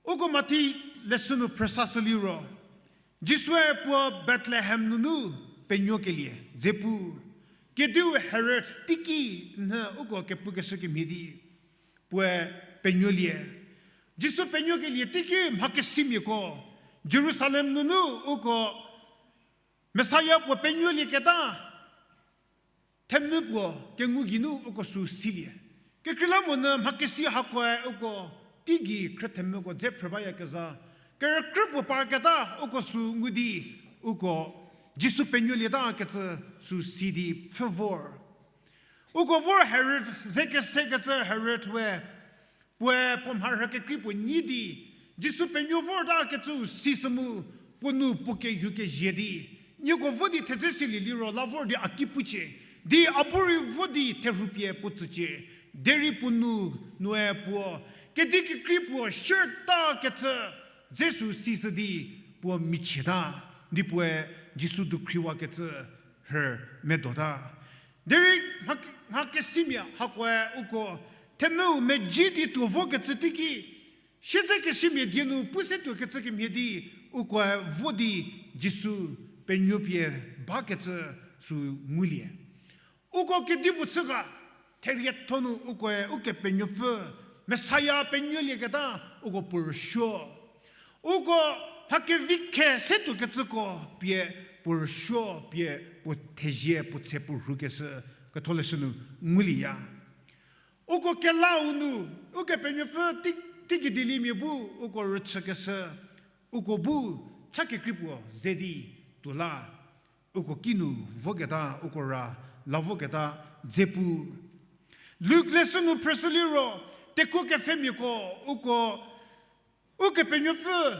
Uko Mathi leshü nu phrüsashü liro, Jisue puo Bethlehem nunu penuokelie dze pu, kediu Herod teiki nhü uko kepukeshü kemhie di puoe penuolie. Jisu penuokelie teiki mhakesimiako Jerusalem nunu uko Messiah puo penuolieketa themvü puo kengu geinu uko sü silie. Kekreilamonyü mhakesi hakoe uko teigei khrüthemvüko dze phrü bayakezha, kerükrü puo parketa uko sü ngu di uko Jisu penuolieta kecü sü si di pfhü vor. Uko vor Herod ze kesekecü Herod we puoe puo mharhü kekrei puo nyi di, Jisu penuo vorta kecüu sisü mu, puo nu puo kehou kezie di, nieko vo di thedze silie liro la vor di a ki pucie, di a bu rei vo di therhu pie puo tsücie, derei puo nu, nue puo, kedi kekrei puo shürta kecü, dze sü sisü di, puo michieta, di puoe Jisu dukhriwakecü rhü medota. Derei mha, mhakesimia hakoe uko themvüu medzi di tuo vokecü teiki, siedzekesimia die nu pu se tuokecü kemhie di, ukoe vo di Jisu penuopie bakecü sü ngulie. Uko kedipuo chü ga, therietho nu ukoe Ukepenuopfü, Messiah penuolieketa uko puo rüsuo. Uko mha kevi khe se tuokecüko pie puo rüsuo, pie puo thezie puo tse puo rhukeshü ketholeshü nu ngulieya. Uko kelau nu, Ukepenuopfü tei, teigei dieliemia bu uko rüchükeshü, uko bu cha kekrei puo ze di tuo la, uko kinu voketa, uko ra la voketa dze pu. Luk leshü nu phrüshü liro, tekuo kepfhemiako, uko, Ukepenuopfü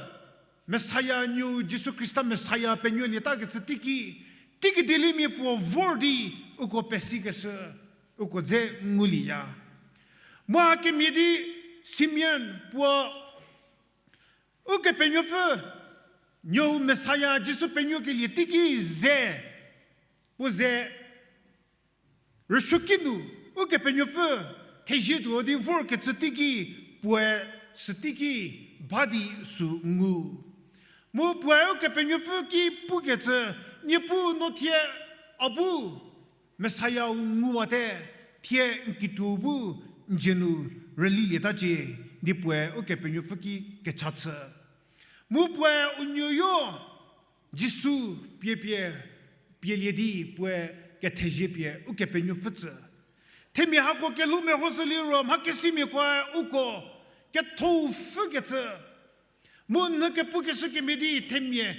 Messiah, nuou Jisu Khrista Messiah penuolieta kecü teiki, teiki dieliemia puo vor di uko pesikeshü, uko dze ngulieya. Mu kemhie di Simeon puo Ukepenuopfü nuou Messiah Jisu penuokelie teiki ze, puo ze rüsuoki nu, Ukepenuopfü thezie tuo di vorkecü teiki, puoe sü teiki ba di sü ngu. Mu puoe Ukepenuopfü ki pukecü, Niepuu no thie a bu Messiah-u nguwate, thie n kituo bu n dzie nu rülilietacie, di puoe Ukepenuopfü ki kecha chü. Mu puoe u nuoyo Jisu pie pie, pielie di puoe kethezie pie Ukepenuopfü tsü. Themia hako kelhou mehoshü liro mha kesimiakoe uko kethou pfhükecü, mu nyü kepukeshü kemhie di themia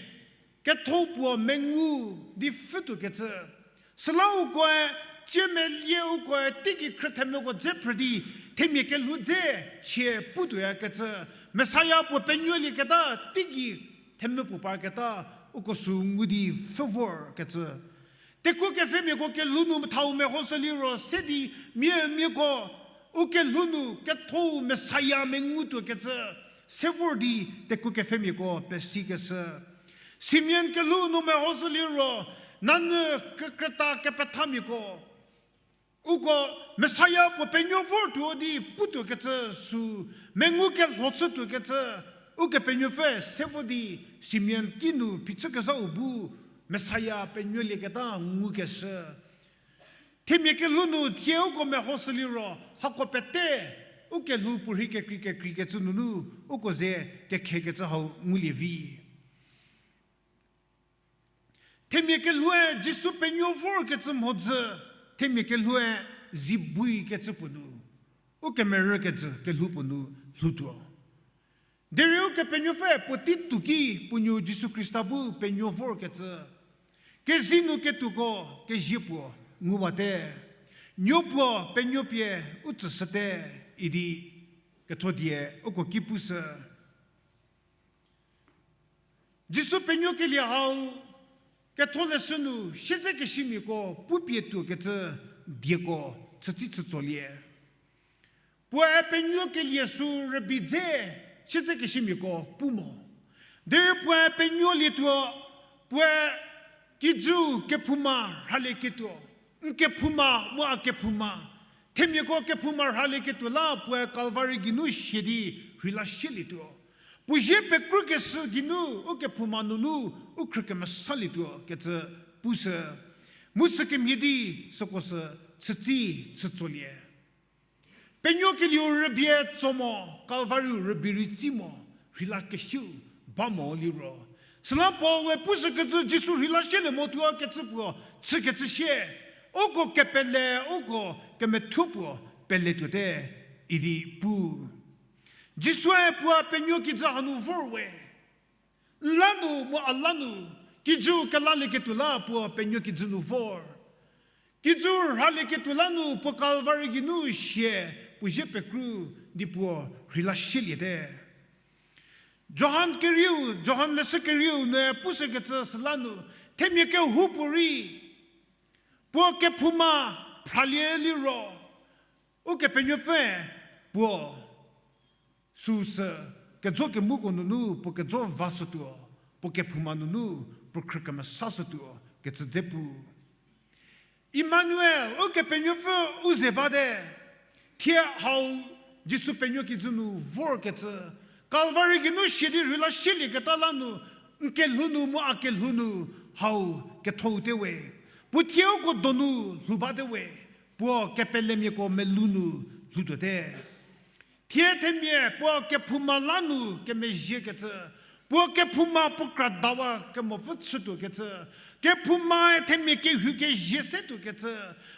kethou puo mengu di pfhütuokecü. Süla ukoe, tsie melie ukoe teiki khrüthemeko dze phrü di, themia kelhou dze chie putuoyakecü, Messiah puo penuolieketa teiki themvü puo parketa, uko sü ngu di pfhü vorkecü. Tekuo kepfhemiako kelhou nu methau mehoshü liro se di miamiako u kelhou nu kethou Messiah mengutuokecü se vor di tekuo kepfhemiako pesikeshü. Simeon kelhou nu mehoshü liro, nanyü kre-, krüta kepethamiako uko Messiah puo penuo vortuo di putuokecü sü, mengu kelho chütuokecü, Ukepenuopfü se vo di Simeon kinu phichükezhau bu Messiah penuolieketa ngukeshü. Themia kelhou nu thie uko mehoshü liro, hako pete u kelhou puorhi kekrei kekreikecü nunu uko ze kekhekecü hau ngulie vi. Themia kelhoue Jisu penuo vorkecü mhodzü, themia kelhoue zi buikecü puo nu, u kemerükecü kelhou puo nu lhoutuo. Derei Ukepenuopfü puotei tuoki puo nuou Jisu Khrista bu penuo vorkecü, kezei nu ketuoko kezie puo nguwate, nuo puo penuo pie u tsüshüte idi ketho die uko ki pushü. Jisu penuokelie hau ketholeshü nu siedzekesimiako pupie tuokecü dieko chütsi chütsolie. Puoe penuokelie sü rübei dze siedzekesimiako pu mo. Derei puoe penuolietuo, puoe kijüu kephouma rhalieketuo, n kephouma mu a kephouma, themiako kephouma rhalieketuo la puoe Kalvari geinu sia di rheila sielietuo. Puo zie pekrükeshü geinu u kephouma nunu u khrü kemesalietuo kecü pushü. Mu sükemhie di süko sü chütsi chütsolie. Penuokelieu rübei tso mo, Kalvariu rübei rei tsi mo, rheila kesiu ba mo liro. Süla Paul-e pushükecü Jisu rheila sielie mo tuo kecü puo chükecü sie, uko kepele, uko kemethuo puo peletuote idi pu. Jisue puo penuo kijü hanu vor we. N la nu mu a la nu, kijüu kelalieketuo la puo penuo kijü nu vor. Kijüu rhalieketuo la nu puo Kalvari geinu sie, puo zie pekru di puo rheila sieliete. Johan kerieu, Johan leshü kerieu nu pushükecü süla nu, themia kehoupuorei puo kephouma phralie liro, Ukepenuopfü puo süsü kejo kemuko nunu puo kejo vashütuo, puo kephouma nunu puo khrü kemesashütuo kecü dze pu. Emmanuel, Ukepenuopfü u ze bate, thie hau Jisu penuo kijü nu vorkecü, Kalvari geinu sia di rheila sielieketa la nu, n kelhou nu mu a kelhou nu hau kethoute we. Puo thie uko donu lhou bate we. Puo kepelemiako melou nu lhoutuote. Thie themia puo kephouma la nu kemezhiekecü, puo kephouma puo kradawa kemopfü chütuokecü, kephoumae themia kehou kezie setuokecü,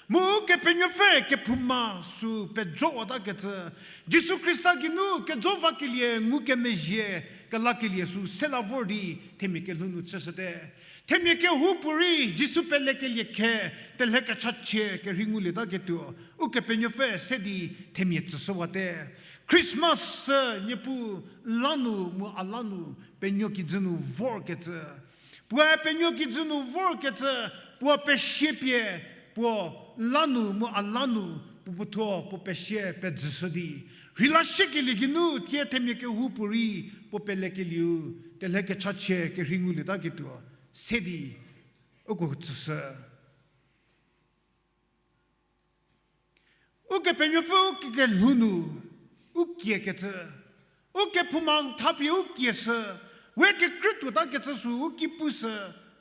mu Ukepenuopfü kephouma sü pejowata kecü, Jisu Khrista geinu kejo vakelie ngukemezhie kelakelie sü sela vor di themia kelhou nu chüshüte. Themia kehoupuorei Jisu pelekelie khe, telhe kechachie kerhei ngulietaketuo, Ukepenuopfü se di themia tsüshüwate. Christmas sü Niepuu la nu mu a la nu penuo kijü nu vorkecü. Puoe penuo kijü nu vorkecü, puo pesie pie, puo la nu mu a la nu, puo puothuo puo pesie pejüshü di, rheila shiekelie geinu thie themia kehoupuorei puo pelekelieu, telhe kechachie kerhei ngulietaketuo, se di uko tsüshü. Ukepenuopfü u kelhou nu u kiekecü, u kephouma thapie u kieshü, we kekrütuotakecü sü u ki pushü,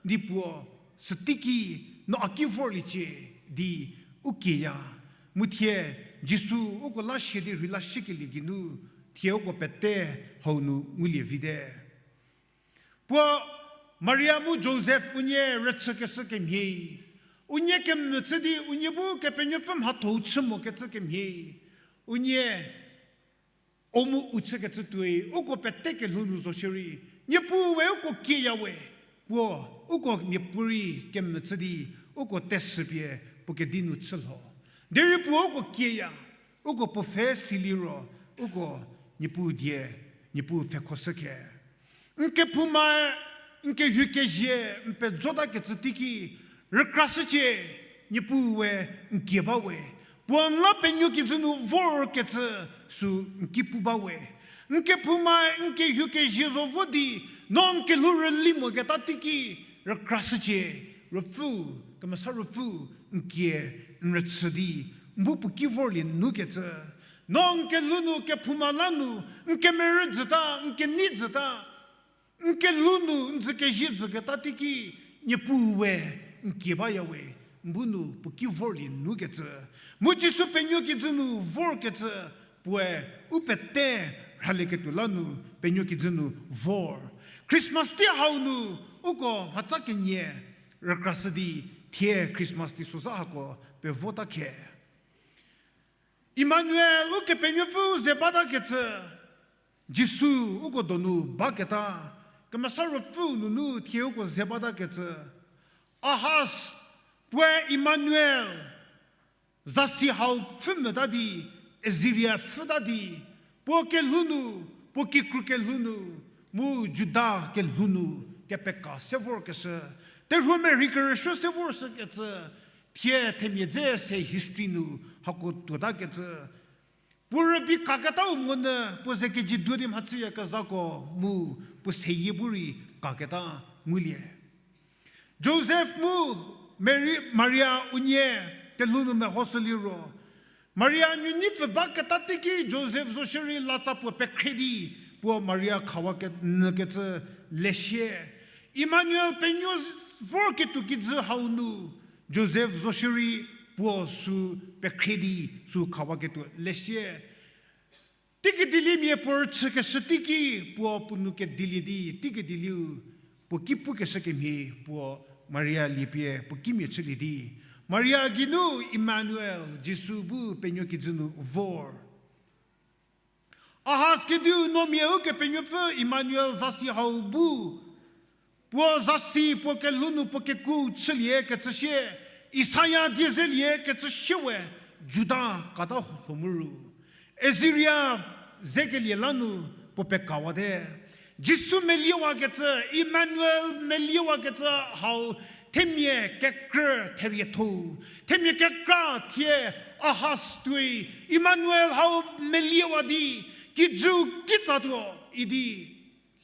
di puo, süteiki no a ki vorliecie, di u kieya. Mu thie, Jisu uko la shie di rheila shiekelie geinu, thie uko pete hau nu ngulie vite. Puo Maria mu Josef unie rüchükeshü kemhie, unie kemvü chü di unie bu Kepenuopfü mhathou chü mokecü kemhie, unie o mu u chükecü tuoi, uko pete kelhou nu zo shierei, Niepuu we uko kieya we, puo uko miapuorei kemvü chü di, uko teshü pie puo kedi nu chü lho. Derei puo uko kieya, uko puo pfhe siliro, uko Niepuu die, Niepuu pfhekhoshü khe. N kephoumae, n kehoukezie, n pejotakecü teiki, rükrashücie, Niepuu we n kie ba we. Puo n la penuo kijü nu vorkecü sü n ki pu ba we. N kephoumae n kehoukezie zo vo di, no n kelhou rüli moketa teiki, rükrashücie, Ruopfü, Kemesa Ruopfü, n kie, n rüchü di, n bu puo ki vorlie nukecü. No n kelhou nu kephouma la nu, n kemerü jüta, n kenei jüta, n kelhou nu n dzükezie jüketa teiki, Niepuu we n kie baya we, n bu nu puo ki vorlie nukecü. Mu Jisu penuo kijü nu vorkecü, puoe u pete rhalieketuo la nu penuo kijü nu vor. Christmas tei hau nu uko mhatsa kenie rükrashü di thie Christmas teisozha hako pevota khe. Emmanuel, Ukepenuopfü ze batakecü, Jisu uko donu baketa, Kemesa Ruopfü nunu thie uko ze batakecü. Ahaz, puoe Emmanuel, zasi hau pfhü mota di, Assiria pfhüta di, puo kelhou nu, puo kikru kelhou nu, mu Juda kelhou nu, kepeka se vorkeshü, terhuomerei kerüsuo se vorshükecü, thie themia dze se history nu hako tuotakecü. Puo rübei kaketau monyü puo ze keji duo di mhachüyakezhako mu puo seyie bu rei kaketa ngulie. Josef mu Mari-, Maria unie kelhou nu mehoshü liro, Maria nuoneipfü baketa teiki Josef zo shierei latsa puo pekhre di, puo Maria khawa ke-, nyükecü lesie. Emmanuel penuo vorketuo kijü hau nu, Josef zo shierei puo sü pekhre di sü khawaketuo lesie. Teikedilimia puo rüchükeshü teiki puo puo nou kedilie di, teikediu puo ki pukeshü kemhie puo Maria liepie puo kimia chülie di, Maria geinu Emmanuel, Jisu bu penuo kijü nu vor. Ahaz kediu nuomia Ukepenuopfü Emmanuel zasi hau bu, puo zasi puo kelhou nu puo keku chüliekecü sie, Isaia die zeliekecü sie we Juda kata lho mu ru, Assiria zekelie la nu puo pekawate. Jisu meliewakecü, Emmanuel meliewakecü hau themia kekrü therietho-u, themia kekra thie Ahaz tuoi Emmanuel hau meliewa di, kijüu kitsatuo idi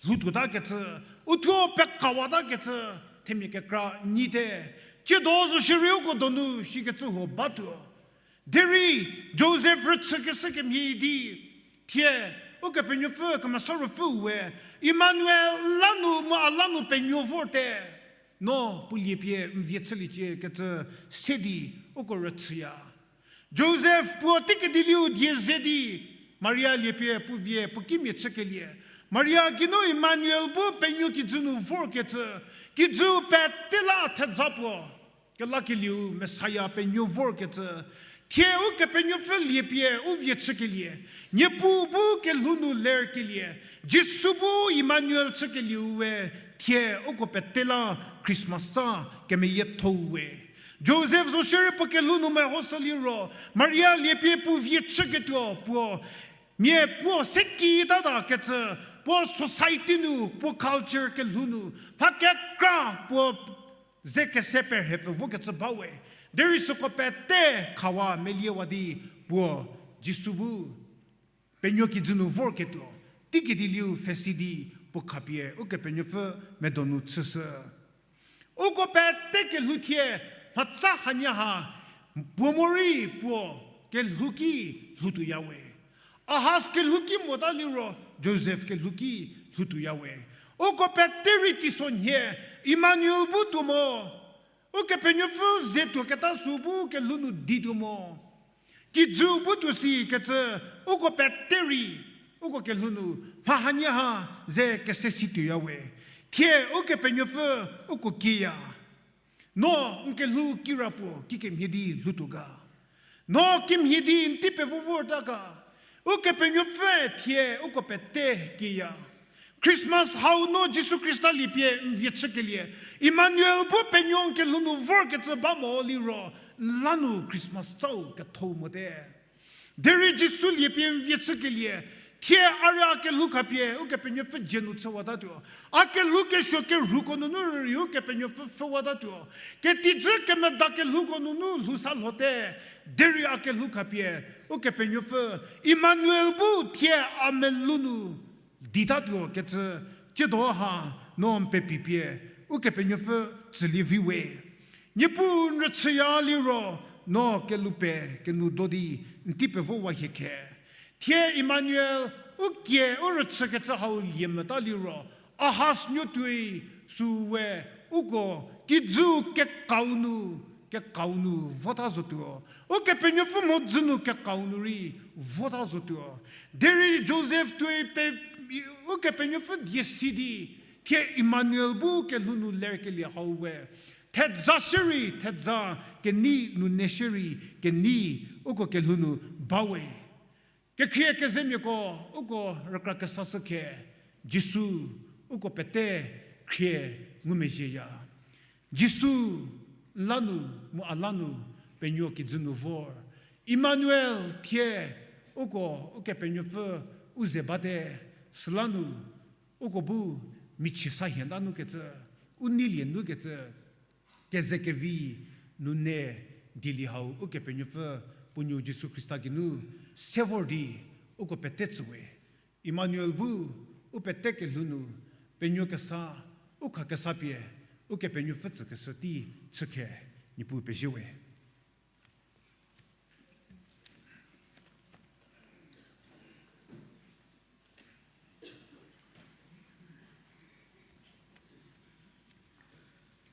lhoutuotakecü, uthuo pekawatakecü themia kekra nyite. Tsiedo zo shierei uko donu shikecü huo batuo. Derei Josef rüchükeshü kemhie di, thie Ukepenuopfü Kemesa Ruopfüu we Emmanuel la nu mu a la nu penuo vorte, no puo liepie n vie chüliecie kecü se di uko rüchüya. Josef puo teikediu die ze di Maria liepie puo vie puo kimia chükelie, Maria geinu Emmanuel bu penuo kijü nu vorkecü, kijüu pete la theja puo kelakelieu Messiah penuo vorkecü, thie Ukepenuopfü liepie u vie chükelie, Niepuu bu kelhou nu lerkelie, Jisu bu Emmanuel chükelieu we Thie uko pete la Christmas tsa kemeyiethou we. Joseph zo shierei puo kelhou nu mehoshü liro, Maria liepie puo vie chüketuo puo mia puo se kitakecü, puo society nu, puo culture kelhou nu, mha kekra puo ze kese perhepfü vokecü ba we. Derei süko pete khawa meliewa di puo Jisu bu penuo kijü nu vorketuo, teiki di liu pfhesi di puo khapie Ukepenuopfü medo nu chüshü. Uko pete kelhou thie mhatsa hanie ha puo morei puo kelhou ki lhoutuoya we. Ahaz kelhou ki mota liro Joseph kelhou ki lhoutuoya we. Uko pete rei teisonhie Emmanuel bu tuo mo. Ukepenuopfü ze tuoketa sü bu kelhou nu di tuo mo. Kijü bu tuo sikecü uko pete rei, uko kelhou nu mha hanie ha ze kese situoya we. Thie Ukepenuopfü uko kieya. No n kelhou kirapuo kikemhie di lhoutuo ga? No kimhie di n tei pevo vorta ga? Ukepenuopfüe thie uko pete kieya. Christmas hau no Jisu Khrista liepie n vie chükelie, Emmanuel bu penuo n kelhou nu vorkecü ba mo liro, n la nu Christmas tsau kethou mote. Derei Jisu liepie n vie chükelie, thie a rei a kelhou khapie Ukepenuopfü dzie nu chüwatatuo. A kelhou kesuo kerhuko nunu rürei Ukepenuopfü pfhüwatatuo. Ketijü kemeda kelhouko nunu lhou sa lhote. Derei a kelhou khapie Ukepenuopfü Emmanuel bu thie a melou nu ditatuo kecü, tsiedo ha no n pepipie Ukepenuopfü tsülie vi we. Niepuu n rüchüya liro, no kelhou pe kenu do di n tei pevowa hie khe. Thie Emmanuel u kie u rüchükecü hau lie mota liro, Ahaz nuotuoi süu we uko kijü kekau nu, kekau nu vota zotuo. Ukepenuopfü mhodzü nu kekau nu rei vota zotuo. Derei Joseph tuoi pe Ukepenuopfü die si di, thie Emmanuel bu kelhou nu lerkelie hau we thedza shierei thedza kenei nu ne shierei kenei uko kelhou nu ba we. Kekhrie kezemiako, uko rükra kesashü khe, Jisu uko pete khrie ngumezhieya. Jisu n la nu mu a la nu penuo kijü nu vor. Emmanuel thie uko Ukepenuopfü u ze bate, süla nu uko bu michie sa hie nta nukecü, u neilie nukecü, keze kevi nu ne dielie hau Ukepenuopfü puo nuo Jisu Khrista geinu se vor di uko pete tsü we. Emmanuel bu u pete kelhou nu penuo kesa, u khakesa pie Ukepenuopfü tsükeshü tei chükhe, Niepuu pezie we.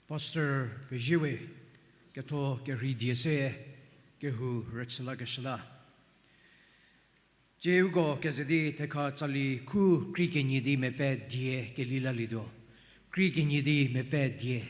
Pastor pezie we, ketho kerhei die se kehou rüchü lakeshü la. Tsie uko keze di thekha tsali khu krie kenie di mepfü die keli lalietuo. Krie kenie di mepfü die.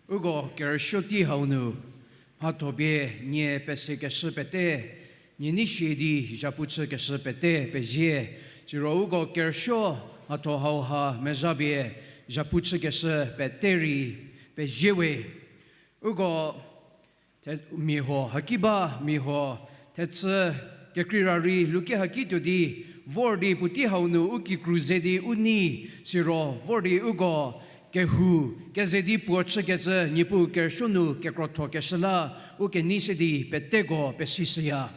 Uko kerüsuo tei hau nu, mhatho pie nie pesekeshü pete, nie nei sie di zhapu chükeshü pete pezie, siro uko kerüsuo mhatho hauha mezhapie zhapu chükeshü pete rei pezie we. Uko the-, mia huo haki ba, mia huo thechü kekreira rei luki haki tuo di, vor di puotei hau nu u kikru ze di u nei, siro vor di uko kehou keze di puo chükecü Niepuu kerüsuo nu kekrothokeshü la u kenei se di peteko pesishüya.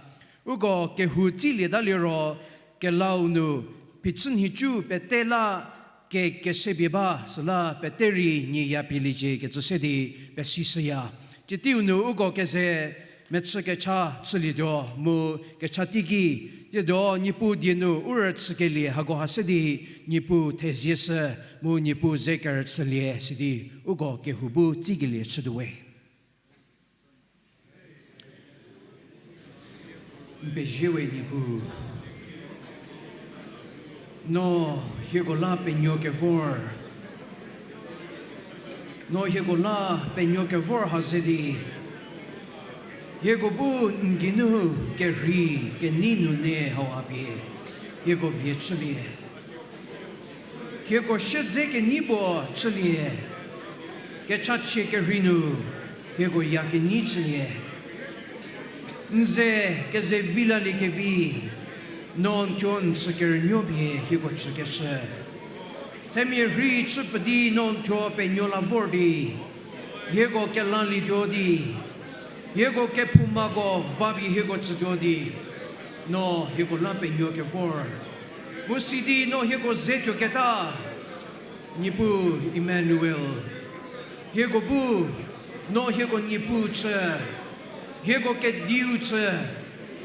Uko kehou tsilieta liro, kelau nu phichü nhicu pete la kekesepie ba, süla pete rei nie ya pieliecie kecü se di pesishüya. Tsie teiu nu uko keze mechü kecha chülietuo mu kecha teiki, tiedo Niepuu die nu u rüchükelie hakoha se di Niepuu thezieshü mu Niepuu ze kerüchülie sidi uko kehou bu tsikelie chütuo we. N pezie we Niepuu. No hieko la penuo kevor. No hieko la penuo kevor ha ze di, hieko bu n geinu kerhei kenei nunu hauha pie hieko vie chülie. Hieko shü dze kenei puo chülie. Kechachie kerhei nu, Hieko ya kenyi chülie. N ze keze vi laliekevi, no n thuo n chü kerünuo pie hieko chükeshü. Themia rhei chü pfü di no n thuo penuo la vor di, hieko kelalietuo di, hieko kephoumako va pie hieko tsütuo di, no hieko la penuo kevor. Mu sidi no hieko ze tuoketa, Niepuu Emmanuel, hieko bu, no hieko Niepuu chü, hieko Kediu chü,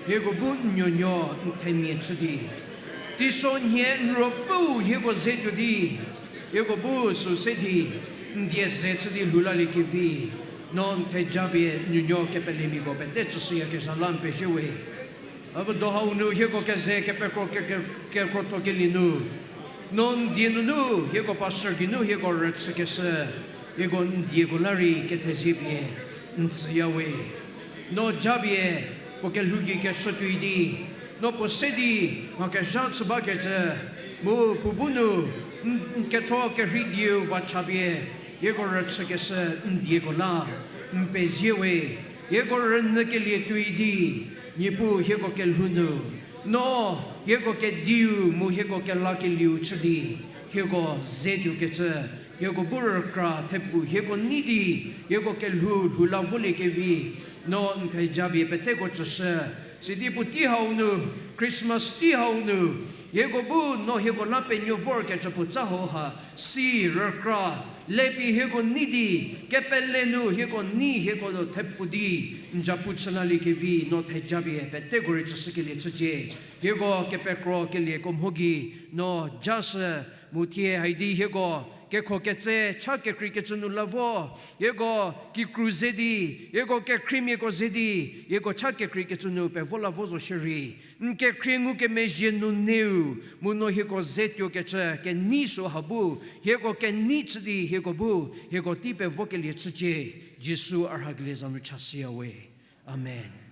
hieko bu n nuonuo n themia chü di, teisonhie n ruopfüu hieko ze tuo di, hieko bu sü se di, n die ze chü di lhou laliekevi, no n theja pie n nuonuo kepelemiako pete chüshüyakezha la n pezie we. A vüdo hau nu hieko keze kepekro ke-, ke-, kekrotho kelie nu, no n die nunu hieko pastor geinu hieko rüchükeshü, hieko n dieko la rei kethezie pie n tsüya we. No japie puo kelhou gei keshü tuoi di, no puo se di mha kezha chü bakecü, mu puo bu nu n, n ketho kerhei dieu va chapie hieko rüchükeshü n dieko la n pezie we. Hieko rünyükelie tuoi di, Niepuu hieko kelhou nu, no hieko Kediu mu hieko kelakelieu chü di, hieko ze tuokecü, hieko bu rükra thepfu hieko nei di, hieko kelhou lhou la voliekevi, no n theja pie peteko chüshü. Sidi puotei hau nu, Christmas tei hau nu, hieko bu no hieko la penuo vorkecü puo tsa hauha, si rükra le pie hieko nei di, kepele nu hieko nei hieko thepfu di, n zapu chü laliekevi no theja pie peteko rei chüshükelie chücie. Hieko kepekro kelieko mho gei no jashü, mu thie haidi hieko kekho ketse cha kekreikecü nu la vo, hieko kikru ze di, hieko kekhriemiako ze di, hieko cha kekreikecü nu pevo la vo zo shierei, n kekhrie ngukemezhie nu neu, mu no hieko ze tuokecü kenei süha bu, hieko kenei chü di hieko bu, hieko tei pevokelie chücie. Jisu a rhakelie za nu chashüya we. Amen.